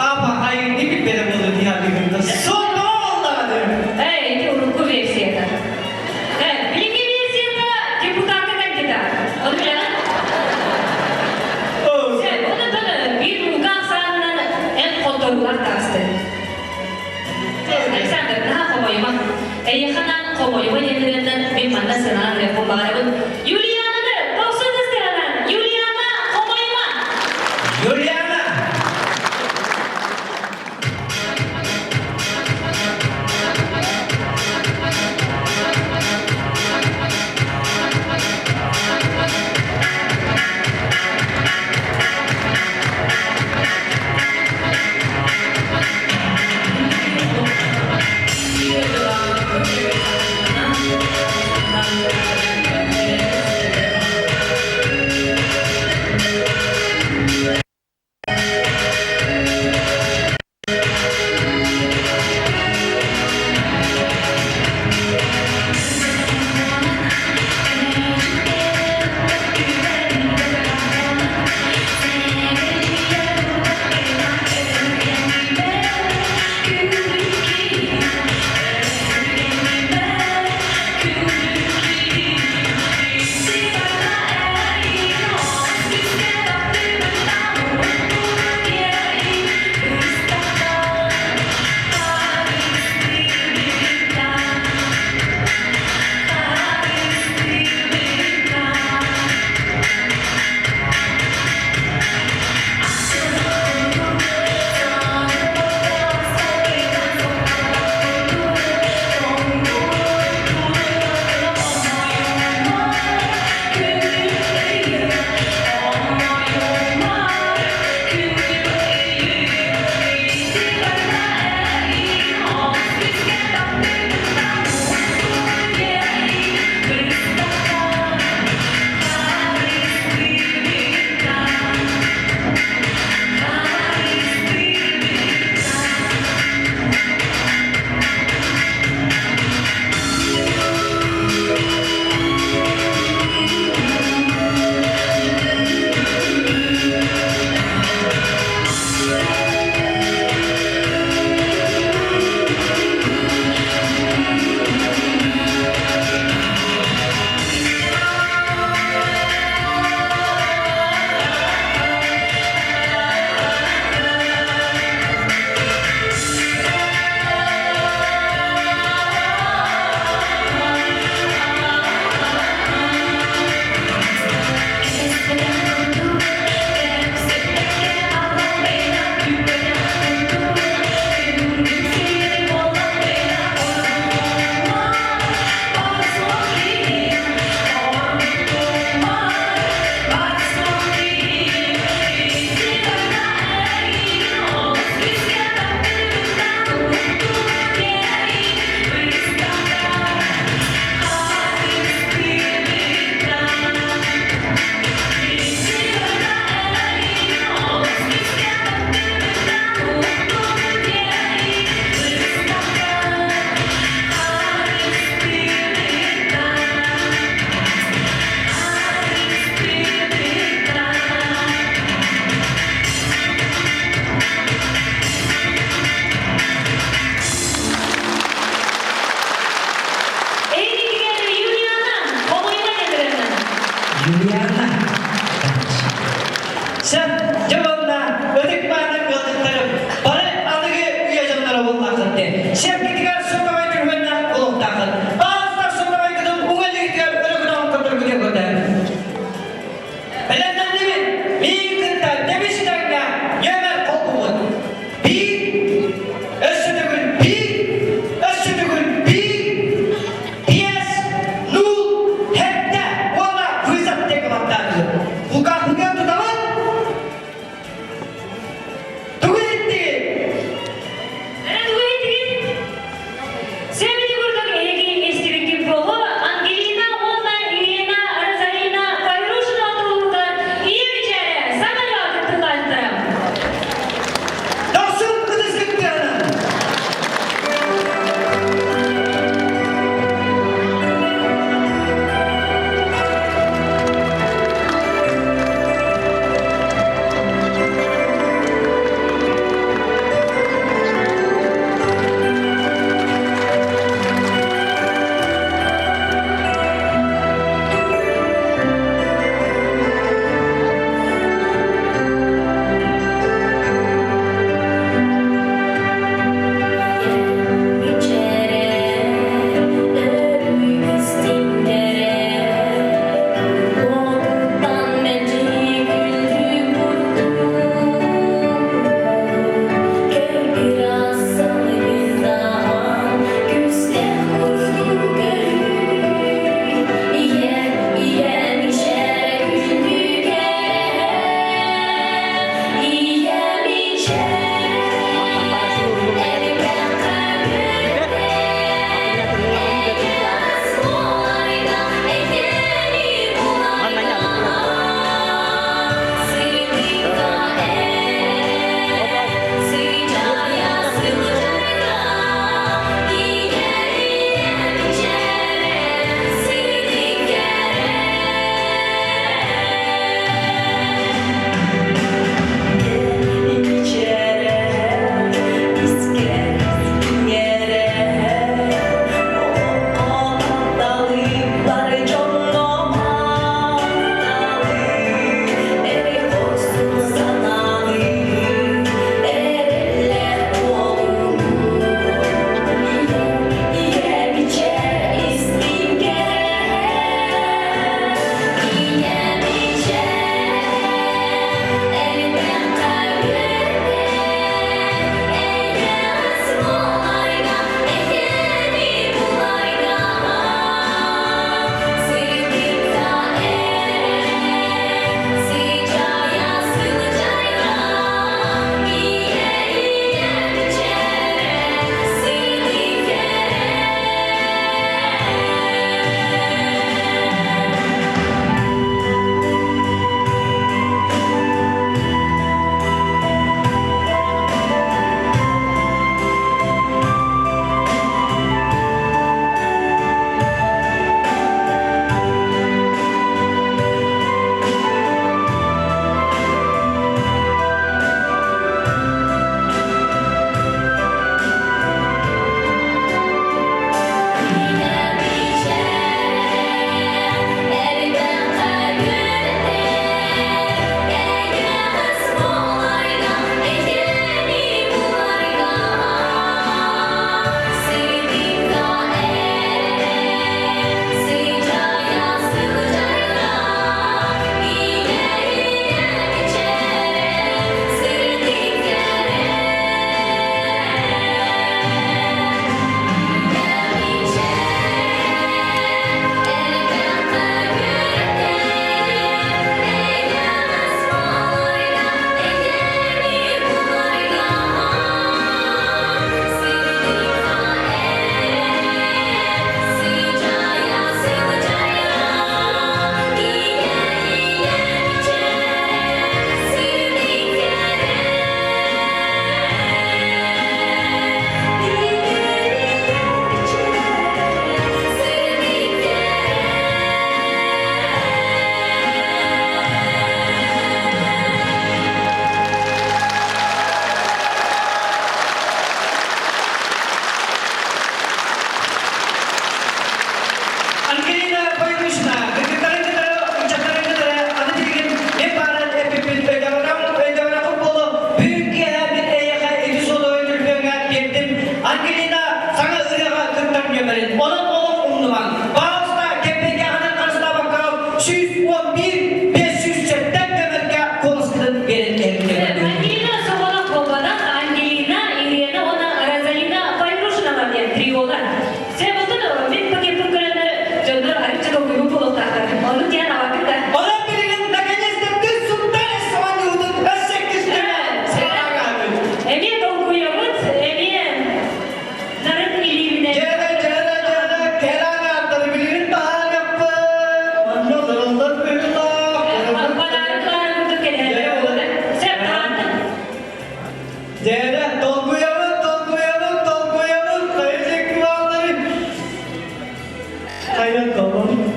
Апа, айыҥны билбэтэ буолуо дии саныыбын. Сонно буоллаҕына. Эй, ити урукку версията. Э, билиҥҥи версията депутатка кандидат. Ону билэҕин? Сэ, оны тон биир муҥка ахсаанынан эн хотторуулар таҕысты. Александр, наһаа хомойума. Эйиэхэ анаан хомойума диэн ырыаннан мин манна сыанаан ырыаппын баҕарабын. Юлиананы тохсун ыстыранан! Юлиана, хомойума! Юлиана! Эйигигэр Юлиана, хомойума диэн Юлиана. Сен дьонна ытык мааны ыалдьыттарым бары аныгы үйэ дьонноро буоллаххыт дии. Сэргитигэр сотовай түргэннээх олохтооххут. Баҕастар сотовайгытын уҥа илиитигэр өрөгүнэн көрдөргүтүн көрдөөн. Бэлэмнэннибит. Миин кытта тэбис тэҥҥэ нүөмэр холбубут. Биир, өссө төгүл биир, өссө төгүл биир, биэс, нуул, сэттэ уонна вызов диэн кылатта. 111 507 көмөлгө куоласкытын биэрэн кэһэргэ Ангелина соҕотох буолбатах, Ангелина, Елена уонна Розалина Файрушинова диэн триолар. Себутун мин пакеппын көрөннөр дьоннор арыычча долгуйбут буолуохтаахтар. Ону диэн авакын да. Онон билигин наконец-то ты сунтан самолетун өссө Эмиэ долгуйабыт, эмиэ нарын илиибинэн. Дьэ, дьэ, дьэ, кэлэн ааттары билигин таһаарыахпыт. Онно олороллор быһыылаах. Подарок курдук кэлэллэр. Сөп таһаардым. Дьэ, долгуйабыт, долгуйабыт, долгуйабыт. Хайа Хайа долгуйабыт.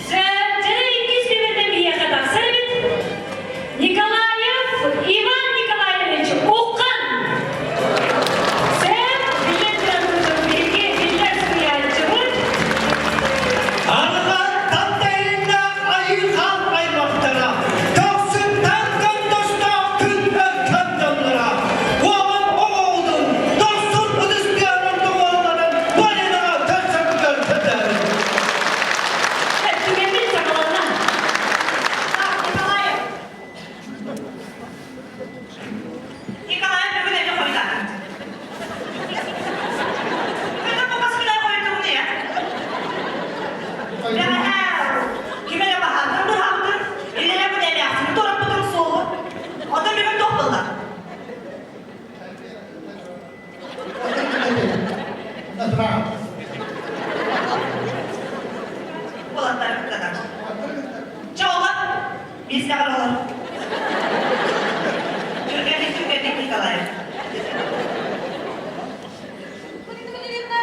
Сөп, дьэ, иккис нүөмэрдэн биһиэхэ тахсар эбит. Николаев Иван Николаевич Уххан. Сөп, биллэн туран курдук биһиги биллэр суруйааччыбыт. Арҕа таптайынна айыы-хаан аймахтара, көхсүттэн көндөстөөх күн өркөн дьонноро, уолун оҕоҕутун, дохсун ытыстыанын туһуолларын Полинаҕа көрсөргөр көтөөрүн. Түгэммит саҕаланна. Николаев. Николаев бүгүн эмиэ хойутаатыҥ. Бүгүн бу баскыда хойутугун ийэ. Бэҕэһээ ким эрэ баһаатын быһаабытын, илэрэ бу эмээхсини туораппытын суоҕу. Оттон бүгүн туох буолла? Уолаттар кыттанар. Чэ, оҕо, биэстэҕэр олор. Түргэнник, түргэнник, Николаев. Марина Валерьевна,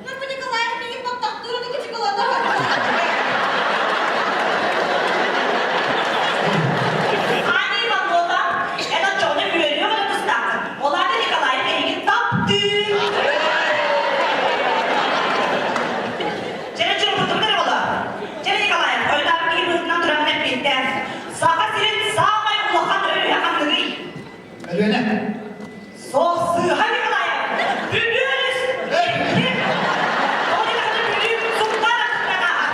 Нурба Николаев миигин баттахтыыр аныгы шоколада. Аня Иванова, эн оччоҕуна үөрүөх эрэ тустааххын. Ол аата Николаев эйигин таптыыр. Чэрэ чурбутум эрэ буолар. Чэрэ Николаев, хойутаабыт киһи быһыытынан туран эппиэттээн. Саха сирин саамай улахан өрүһэ ханныгый? Өлүөнэ. Суох сыыһа Николаев! Бүлүү өрүс! Икки! Ол иһин Бүлүү Сунтаар аттынан ааһар.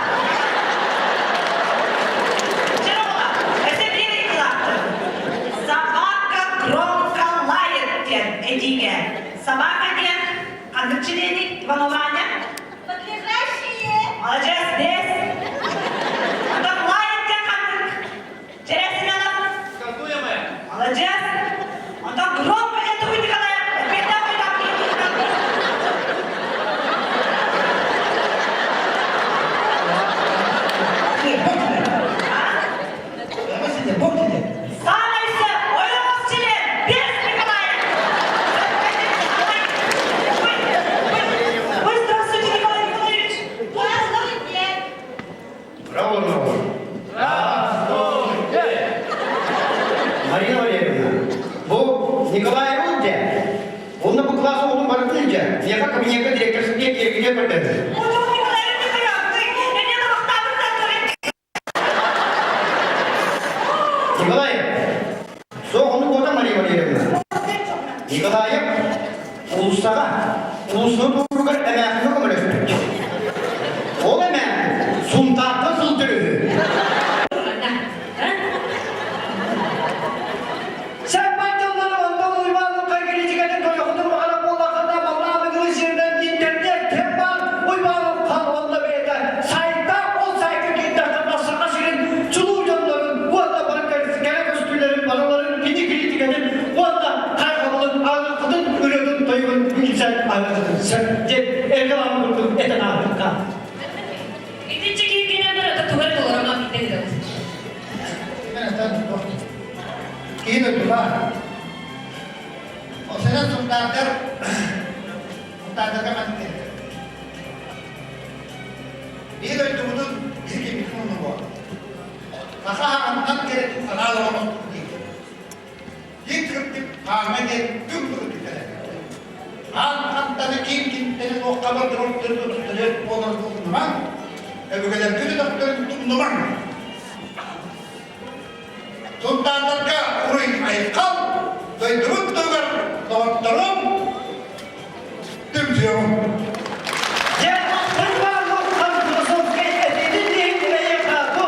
Чэрэ буолар. Өссө биир ыйытыылаахпын. Собака громко лает диэн этиигэ. Собака диэн ханнык чилиэний, Иванова Аня? Подлежащие. Молодец, здесь. Потом лает диэн ханнык? Чэрэ Семенов. Сказуемое. Молодец. Онтон громко диэн тугуй Николаев? Эппиэттээх ыйытаах Самый ойоҕос чилиэн без Николаев! Ой, здравствуйте, Николай Николаевич! Здравствуйте. Браво, браво! Здравствуйте! Марина Валерьевна, бу Николай Рудде, онно бу класс оҕотун барытын илдьэ, миэхэ кабинекка директорские киэргигэ көрдөһөр. Отон Николаев Николаевный, эмиэ табахтаабыт да Николаев, суох ону буота Мария Валерьевна. Николаев уулуссаҕа, уулуссаны туругар эмээхсиҥҥэ көмөлөспүт. Ол эмээхсин Сунтаартан сылдьар үһү. Сен байталлары онтон Уйбаанлыкка критиканы көрөхүтүн баҕара буоллаххына манна аныгылыы сиринэн интернет кэм баар Уйбаанов хан уонна бэйэтэ сайта ол сайтка киирдэххинэ Саха сирин чулуу дьоннорун уонна бары кэрэ көстүүлэрин барыларын кини критикатын уонна хайҕабылын ааҕыаххытын ырыатын тойугун билсэн ааҕыаххытын сөп диэн реклама курдук этэн ааһыахха. Итинчи кииргэнэн барыта тугар толорон бүтэн ыдабыт. Киин өттүбаа. Осенен сунтаардар сунтаардарга маннык кэллэ. Биир дойдубутун биһиги киммитин умнубуо. Саха хаҕаннан кэрэтин санаа оҥостубут диир. Дьиҥ кырдьык хааҥҥа диэн түҥ былыргы Хаан хантаны киин кинтэн туохха бардырар төрүт буоларын умнумаҥ, өбүгэлэргит өтөхтөрүн тумнумаҥ. Сунтаардарга уруй айхал, дойдубут туһугар доҕотторум, түмсүөҕүҥ. Дьэ, Уйбаанов хан философскай этиитин иһин эйиэхэ бу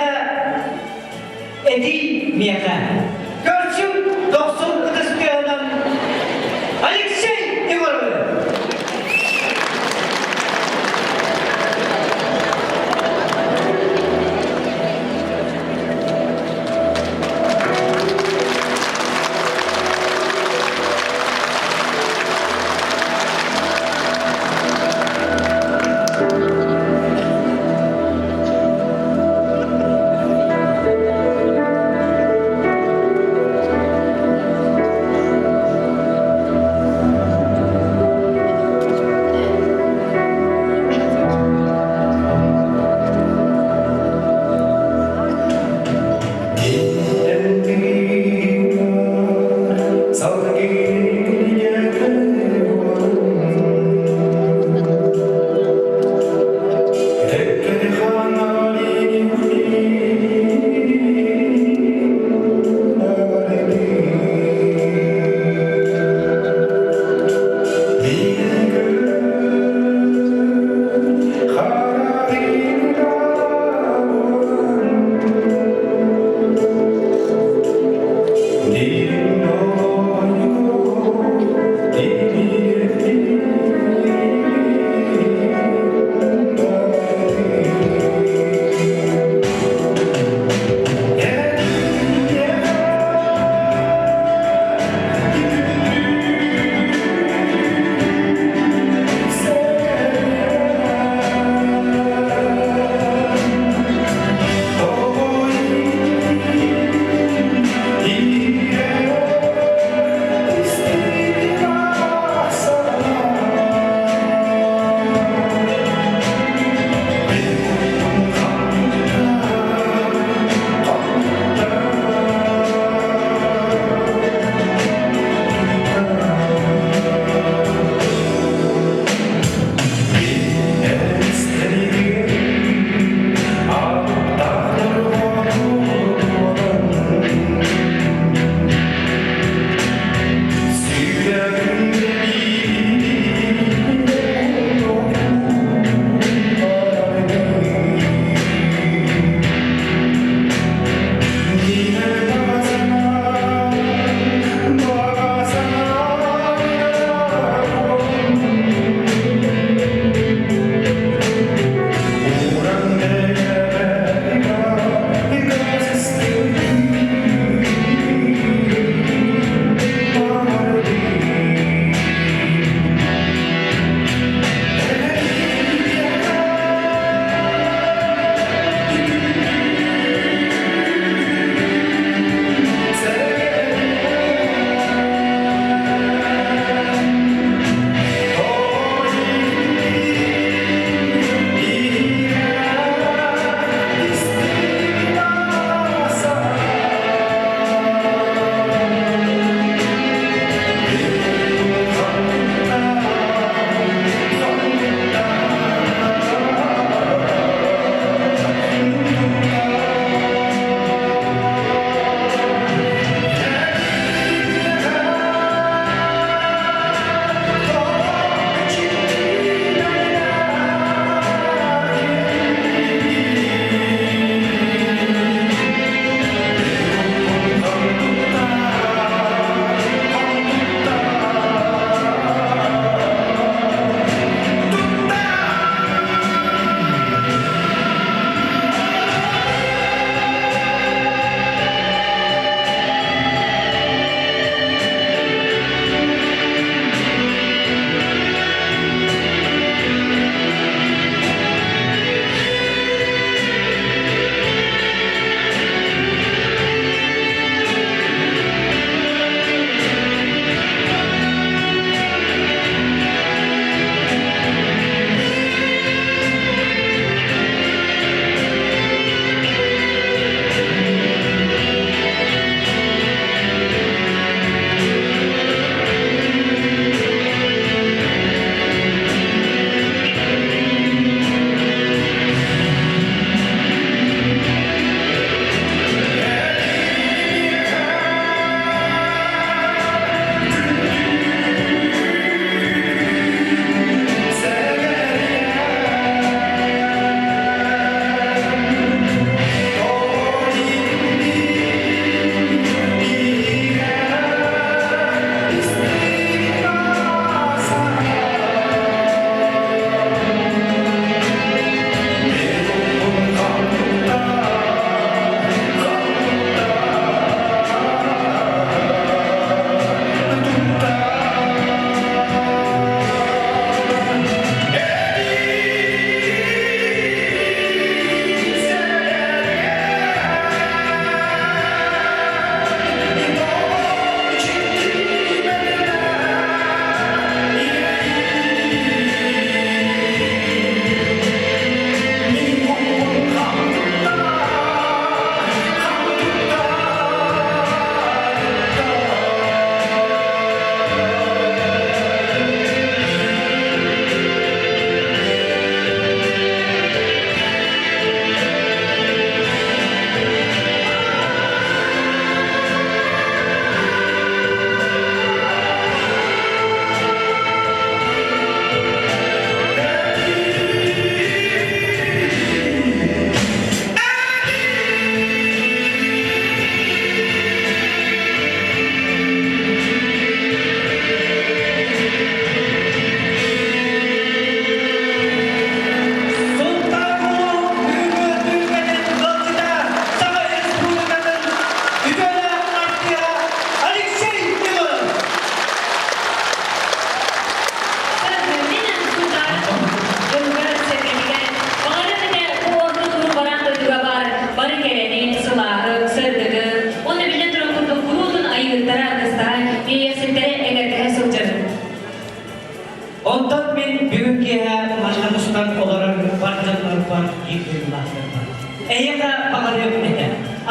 Эйиэхэ этий миэхэ. Көрсүҥ дохсун ытыс тыаһынан Алексей Егоровы!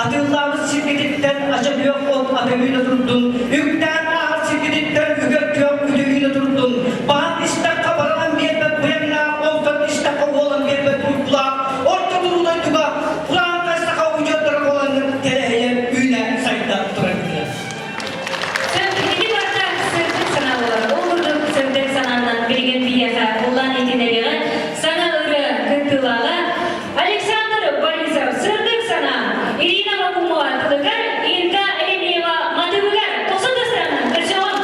Атыылаабыт сиргититтэн ача күөх от атыгыына турдун, үктээн ааһар сиргититтэн үгэр күөх үтүгүүнэ турдун, баһан истэххэ баран биэрбэт быйаҥнаах, онтон истэххэ уолан биэрбэт уйгулаах, орто туруу дойдуга кураантай саха удьуордара буолаҥҥыт тэлэһийэн үүнэ сайда тураргытыгар. Ити барыта сырдык санаа буолар. Ол курдук сырдык санаанан билигин биһиэхэ улаан итинэриэҕэ саҥа ырыа кыттыылааҕа Александр Борисов сырдык санаа Ирина Вакумова тылыгар Инга Еремеева матыбыгар тохсун тастаранын көрсөҕүн.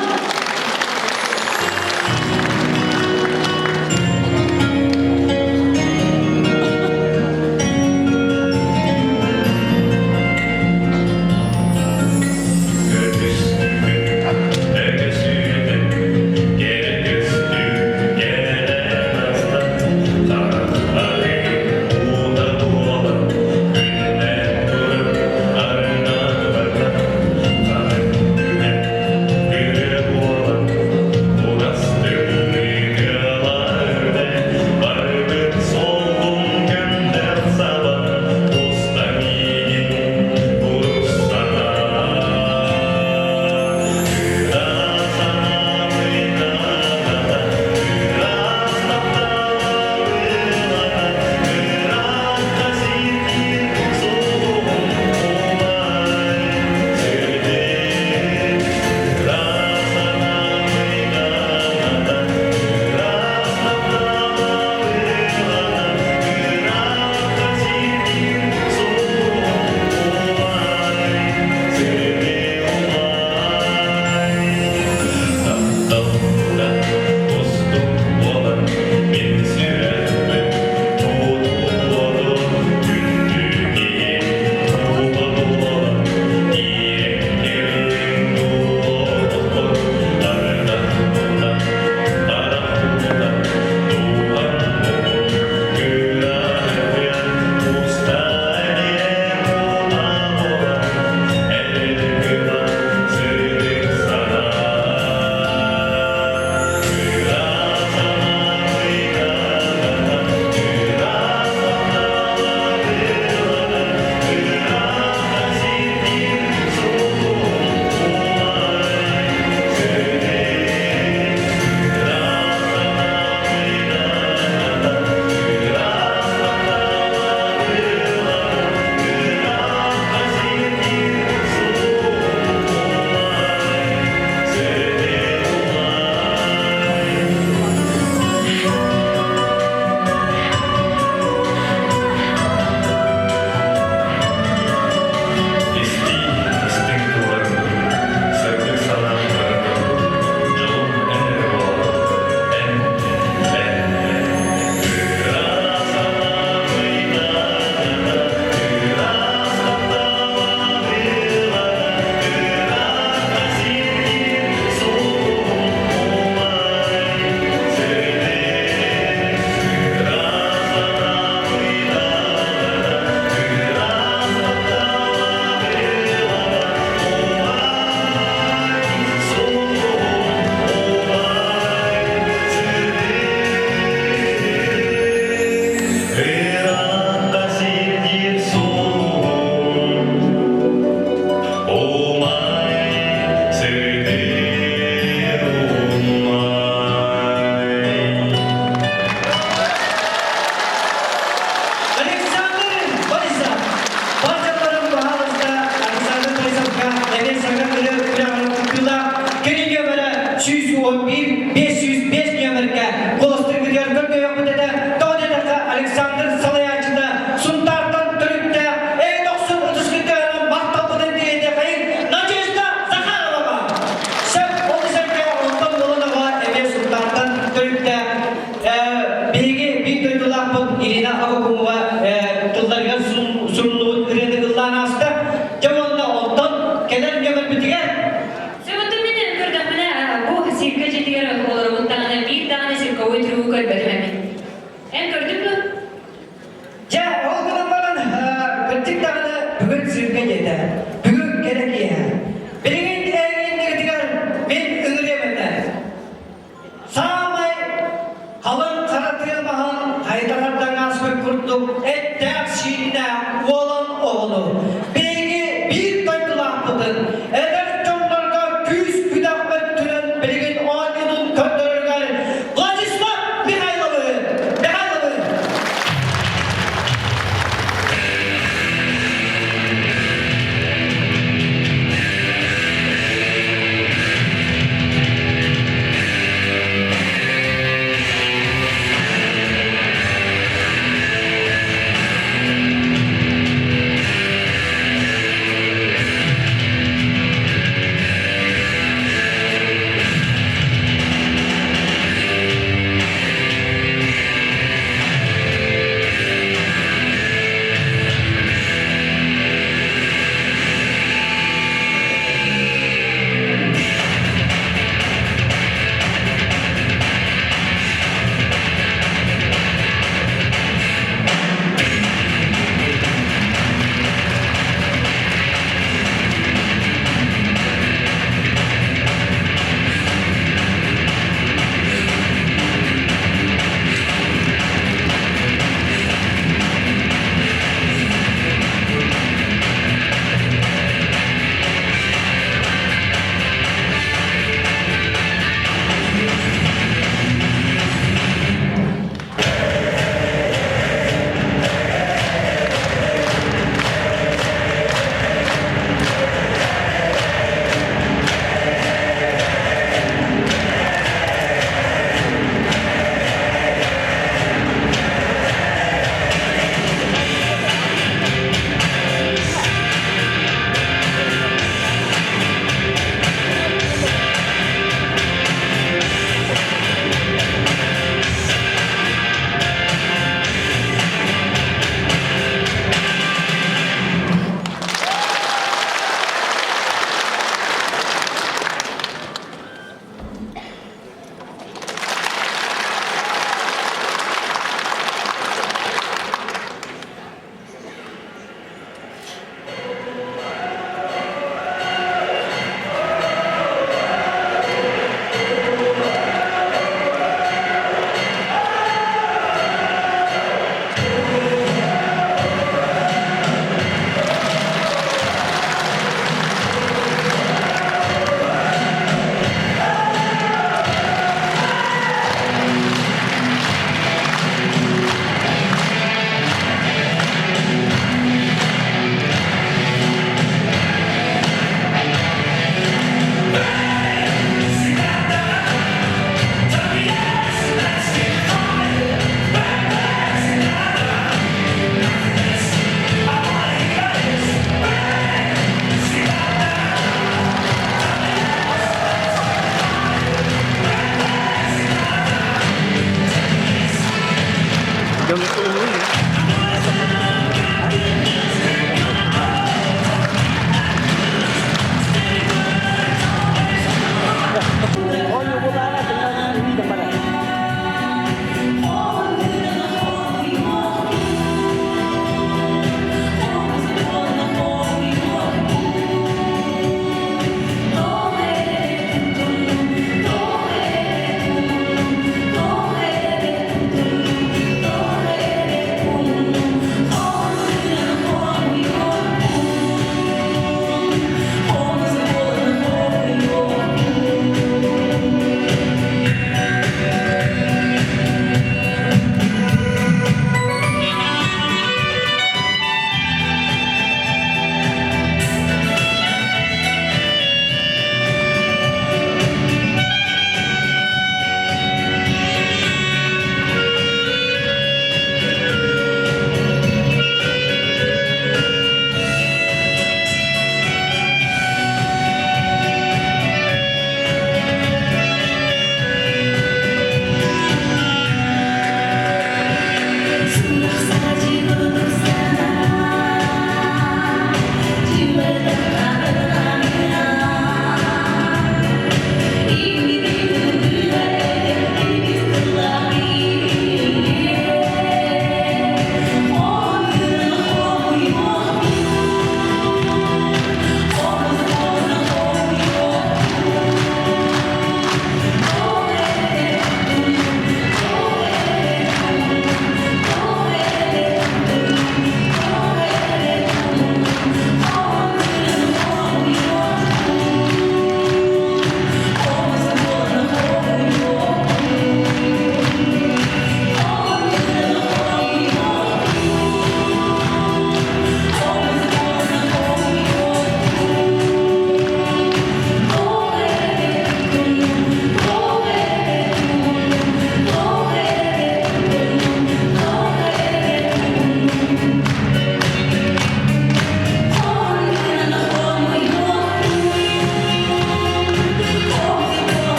Александр Борисов! Бачаларын баһаалыста Александр Борисовка эмиэ саҥа ырыа күрэҕин кыттыылаах кини нүөмэрэ 111 505 нүөмэргэ куоластыыргытыгар көрдөһүөхпүт этэ. Тоҕо диэтэххэ Александр салайааччыта Сунтаартан төрүттээх эйэ дохсун ытыс кыттыганан махталбытын тириэтиэхэйин Надежда Захароваҕа! Сөп ол сэргэ онтон буолан оҕо эмиэ Сунтаартан төрүттээх Биһиги биир дойдулаахпыт Ирина Авакумова тылларыгар суруллубут ырыаны ыллаан ааста. Дьэ уонна онтон кэлэр нөмөрбүтүгэр Сөбүттүм мин көрдөхпүнэ бу циркэ дьиэтигэр олоробут даҕаны биир даҕаны цирковой трюгу көрбөтүм эбит. Эн көрдүҥ дуо? Дьэ, ол гынан баран, кырдьык даҕаны бүгүн циркэ дьиэтэ. Бүгүн кэрэ киэһэ. Билигин эйигиннигитигэр мин ыҥырыам этэ. Саамай халыҥ хара тыа маһын хайдах ааспыт курдук эттээх-сииннээх уолан оҕону.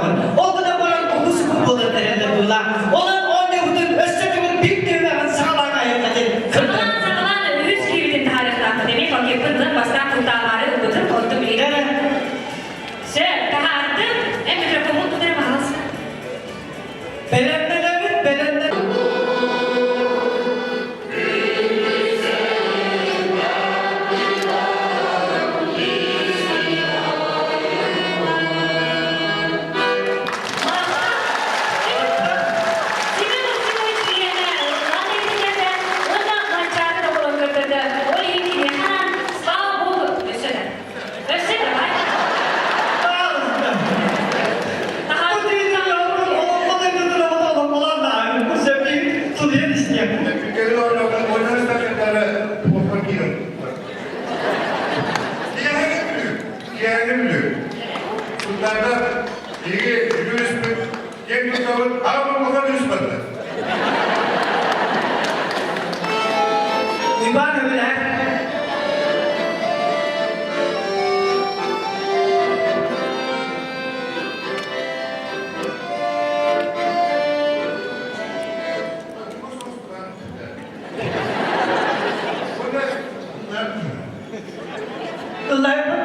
оонньоотоххут. Ол гынан баран угус-угу буолан эрэллэр быылаах. Онон оонньуубутун өссө төгүл биир түһүмэҕин саҕалаан айылҕатын Саҕалаан, саҕалаан үһүс киирбитин таһаарыахтаахпыт. Эмиэ пакеппын ылан бастаан тутаамаары ылбытым, онтум билигин. Сөп, таһаардым. Эн микрофоммун тутара баҕаласың. Бэлэмнэнэбит, бэлэмнэн. Семен Максимович киһиэнэ ыллаан иһитиннэрдэ уонна Манчаары да оҕолон көрдөрдө. Ол иһин киниэхэ анаан «Слава Богу» өссө да. Өссө давай. Пожалуйста. Бу Уйбаан Өбүлээх Ыллайбын.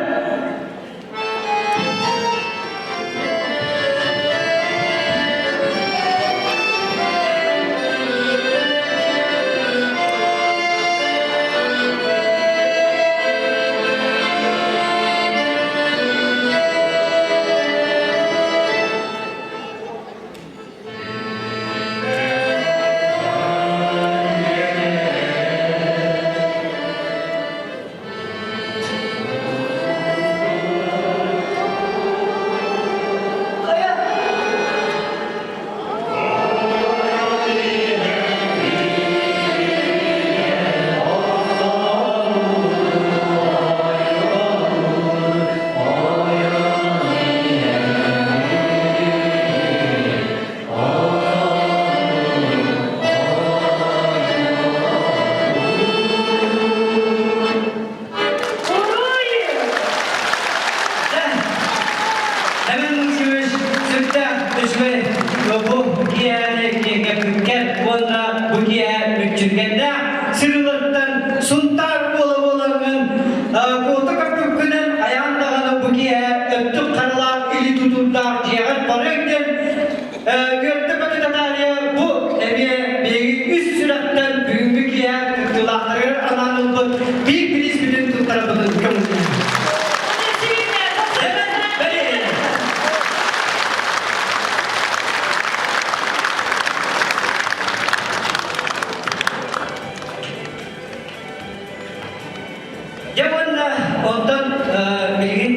Уруй! Эмин Максимович сүрдээх үчүгэй бу киэһэни киэргэппиккэр уонна бу киэһэ мүччүргэннээх сырыыларыттан Сунтаар буола буоларгын куота көппүккүнэн хайаан даҕаны бу киэһэ өттүк харалаах илии тутуурдаах дьиэҕэр барыаҥ диэн үөрдэ көтүтэ таарыйа бу эмиэ биһиги үс сүрэхтэн бүгүҥҥү киэһэ кыттыылаахтарыгар анаан ылбыт биир бирииспитин туттарарбытын көҥүллүүбүт. Дьэ уонна онтон билигин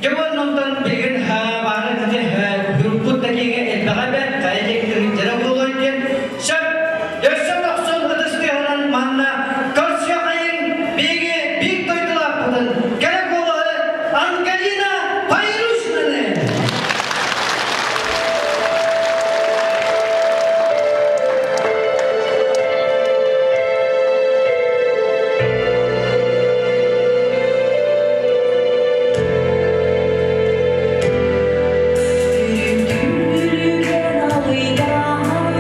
Дьэ уонна онтон билигин баары ити группут да киэҥэ элбэҕэ бэрт, хайа диэки буолуой диэн сөп өссө тохсун ытыс тыаһынан манна көрсүөхайын биһиги биир дойдулаахпытын кэрэ куолаһы Ангелина Пайрушинаны! Үрүкэн алыйдаан.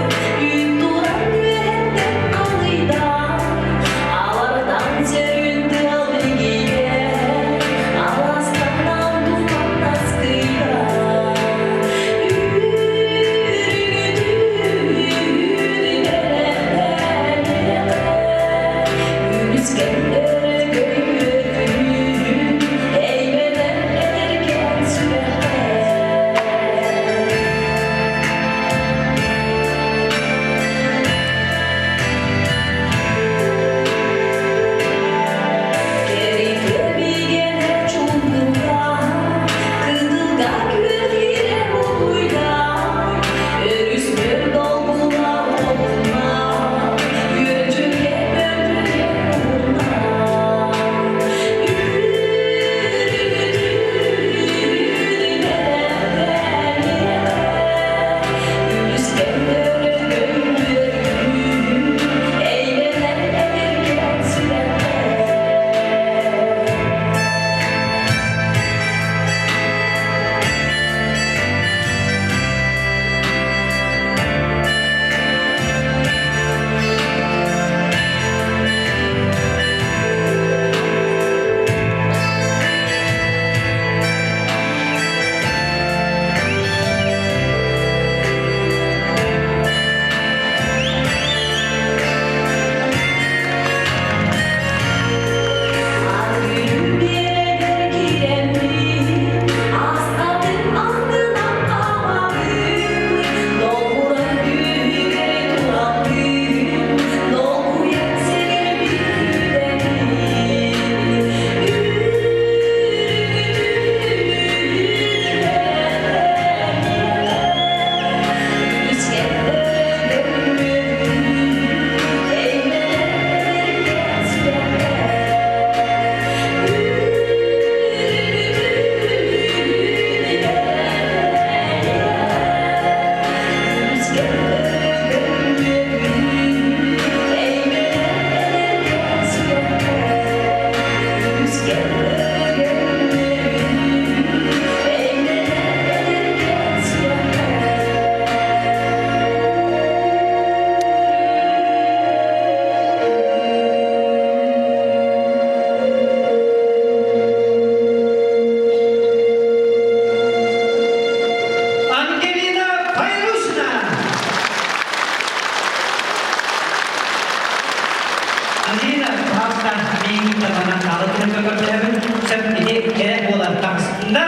Ангелина, пожалуйста, миигин табанан хаалытын көрдөһөбүн. Сөп ити кэрэ буолар таҕыстында.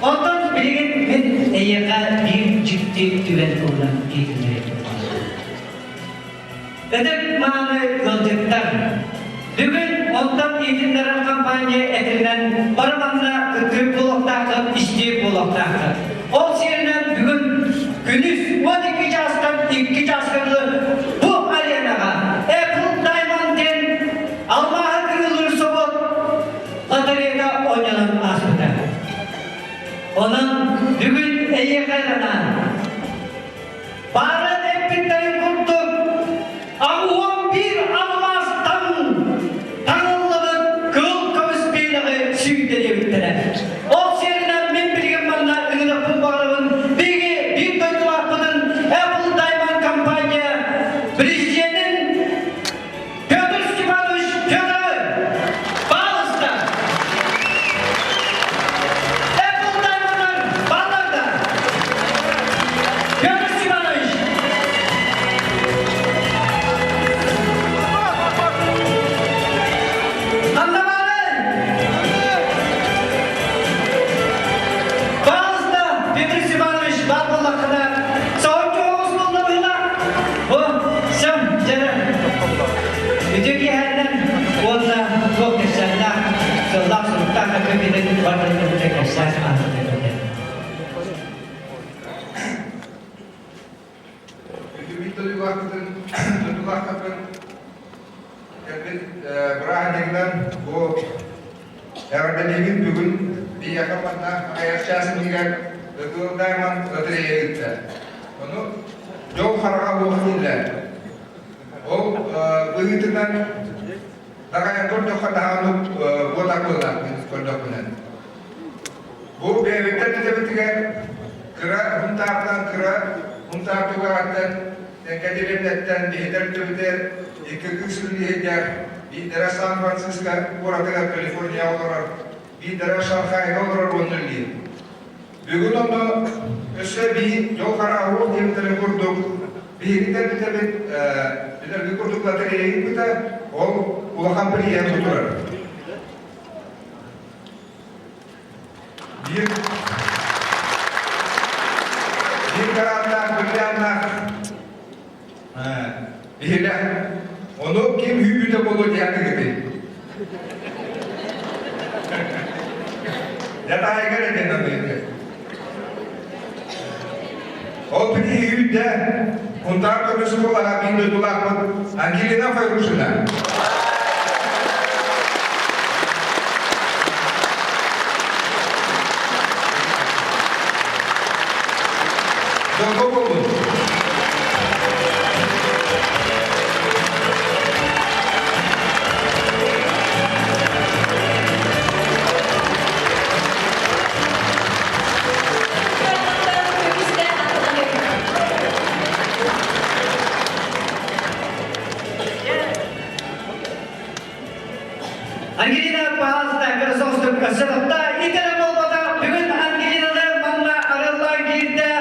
Онтон билигин мин эйиэхэ биир дьикти түгэн туһунан иһитиннэриэм. Ытык мааны ыалдьыттар! Бүгүн онтон иһитиннэрэр компания этэринэн бары манна кыттыы буолуохтааххыт, истии буолуохтааххыт. Ол сиэринэн бүгүн күнүс 12 чаастан 2 чааска дылы бу аренаҕа Apple Diamond диэн алмааһы кырыылыыр собуот лотереята оонньонон ааспыта. Онон бүгүн эйиэхэ анаан Баарын эппиттэрин курдук, 81 алмаастан таҥыллыбыт кыыл көмүс биэлэҕи сүүйтэлиэбиттэрэ. Ол сиэринэн мин билигин манна ыҥырыахпын баҕарабын. Биһиги биир дойдулаахпытын Apple Diamond компания президенин Петр Степанович Федоровы пожалуйста! Apple Diamond'lar балларда! Петр Степанович! Ханна баарый? Пожалуйста, Петр Степанович, баар буоллаххына, соһуччу оҕус буолла быһыылаах. Бу, сам, дьэ, Үтүө киэһэннэн уонна туох кэпсээннээх, сыллаах-соруктаах көмүтэн барытын кытта кэпсээн аатырдыгын. Үтүмүт дойдулаахпытын, дойдулаахтарбын кэлбит бырааһынньыгынан бу эҕэрдэлиибин бүгүн биһиэхэ манна аҕыйах чаас иннигэр Ытыал Даймон лотерея ыытта. Ону дьол хараҕа уох дииллэр. Ол быһыытынан даҕайан көрдөххө даҕаны буотах буоллаах мин көрдөхпүнэн. Бу бэйэбиттэн түтэбитигэр кыра Һунтаартан кыра Һунтаар түгэҕиттэн Тэҥкэ дэриэбинэттэн биһитэр төбүтэр икки кыыс үллэһигэр биирдэрэ Сан-Франциско куоратыгар Калифорнияҕа олорор, биирдэрэ Шанхайга олорор уонна үлэлиир. Бүгүн онно өссө эбии дьол хараҕа диэбиттэрин курдук биһиги бүтэбит билэрги курдук лотерея ыыппыта, ол улахан прием турар. Биир биир граннаах, бриллианнаах биһилэх. Ону ким үүбүтэ буолуо диэн ыгытый. Дьатаайыгар этэн аныыты. Ол биһиги үүтэ Кунтаар көмүс куолаһа биир дойдулаахпыт Ангелина Файрушина. Дьолго буоллун! Ангелина пожалуйста, көрсөҥсүк өссө итэрэ буолбата бүгүн Ангелинаны манна арыаллаан киирдэ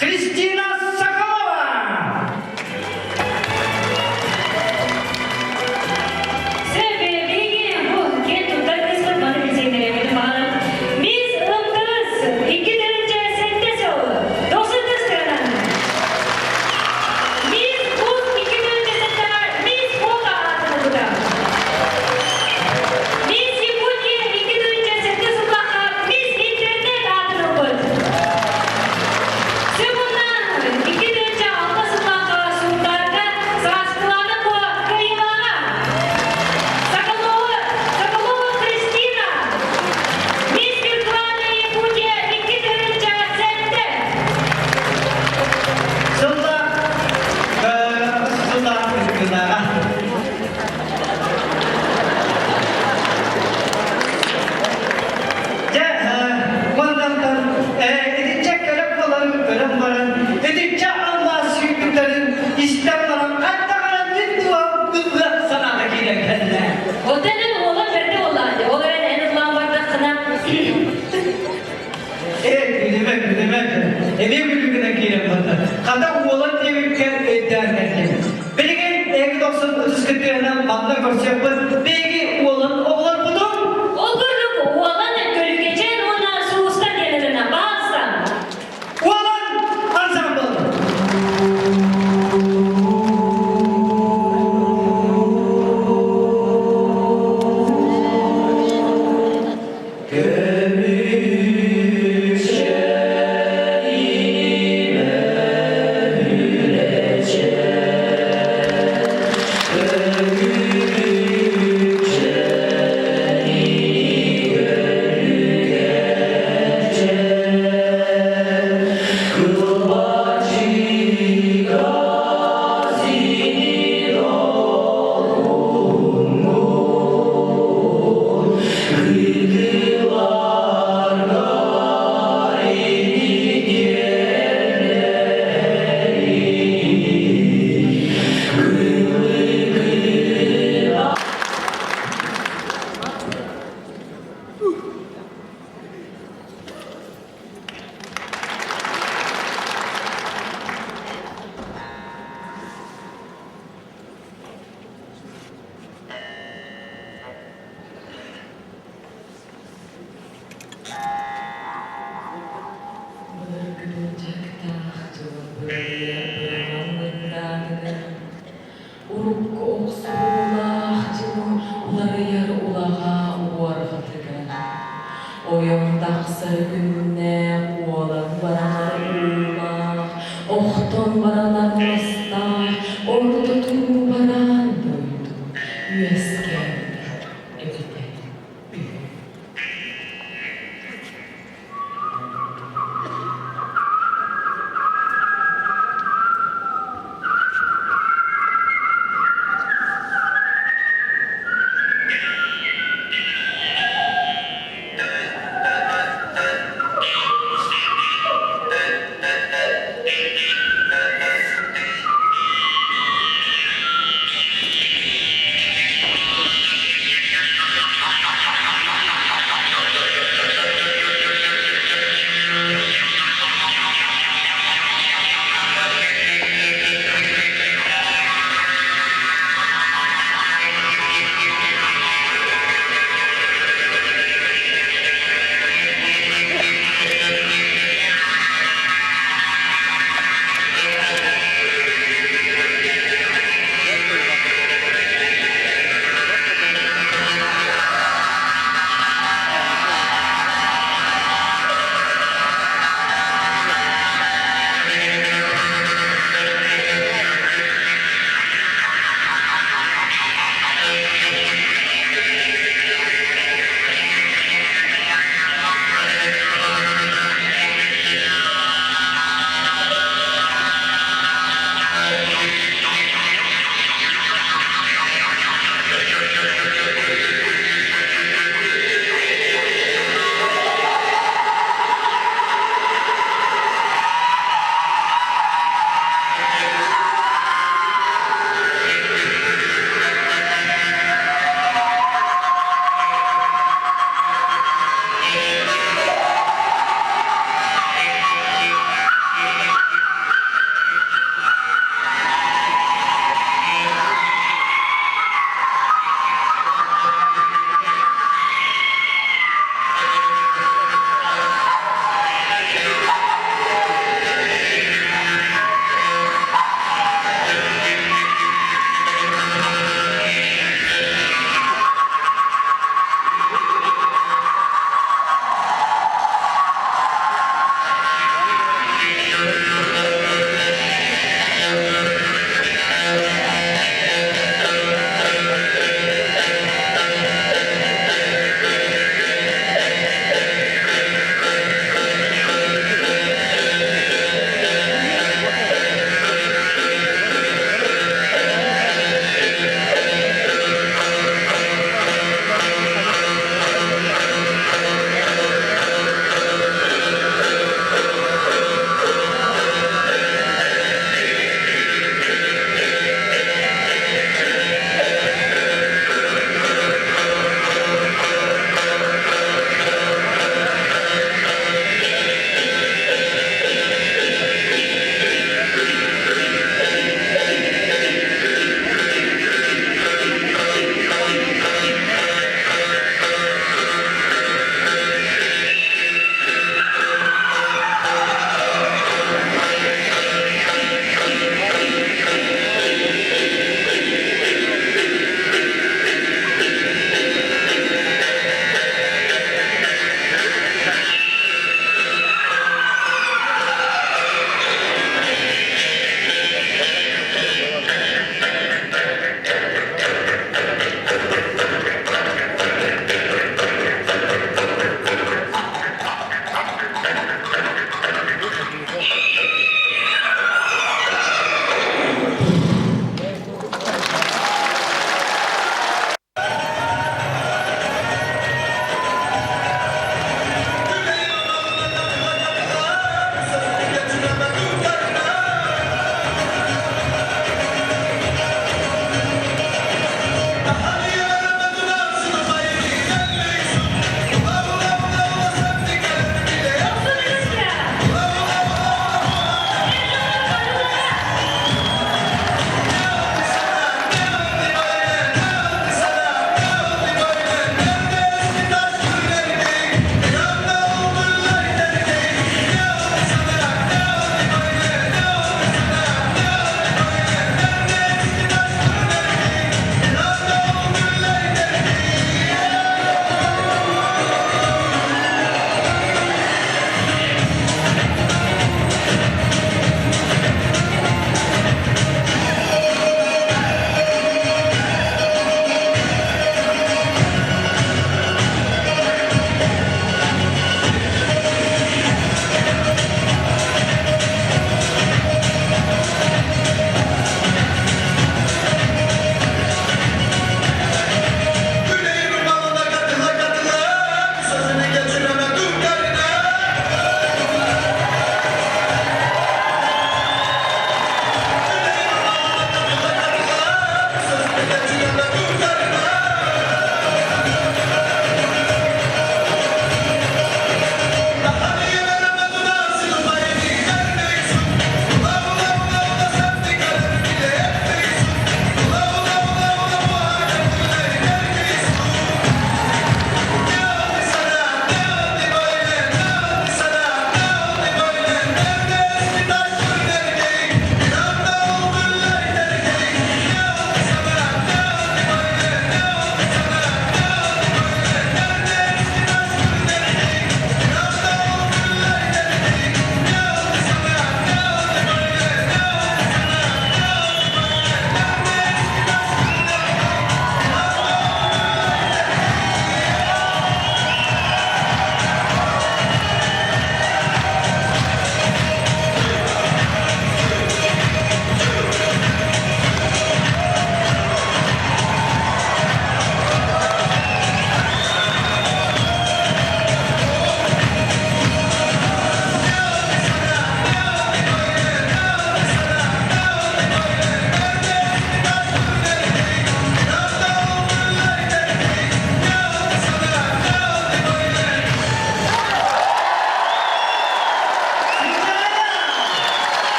Кристина Соколова! Сөбүлэбиги бу киэн туттар кыыспыт маны билсиһиннэриэхпитин баҕарабыт. Мисс МТС 2 сыл 90 тыһынан. Мисс Кут 2 сыл Мисс Бока аатын ылбыта. Мисс Якутия 2 сыл. ытыскытыынан манна көрсүөхпүт биһиги уолан оҕолорбутун. Ол курдук уолан Көлүкэчээн уонна Сулустар диэн баалсан. Уолан ансамбл!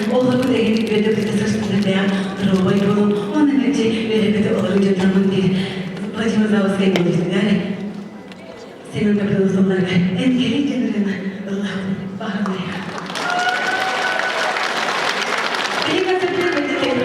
Олорбут эһиги үөдэ-көтө сырсыбытын доруобай буолун, уонна мэлдьи үөрэ-көтө олоруу дьоннорбун диир Владимир Заводскай мэлдьитигэр Семен Гаврилов тылларыгар эн кэлин диэн ырыаны ыллаһабын баҕармайа. Биһиги концертпытын мэлдьи кэлэн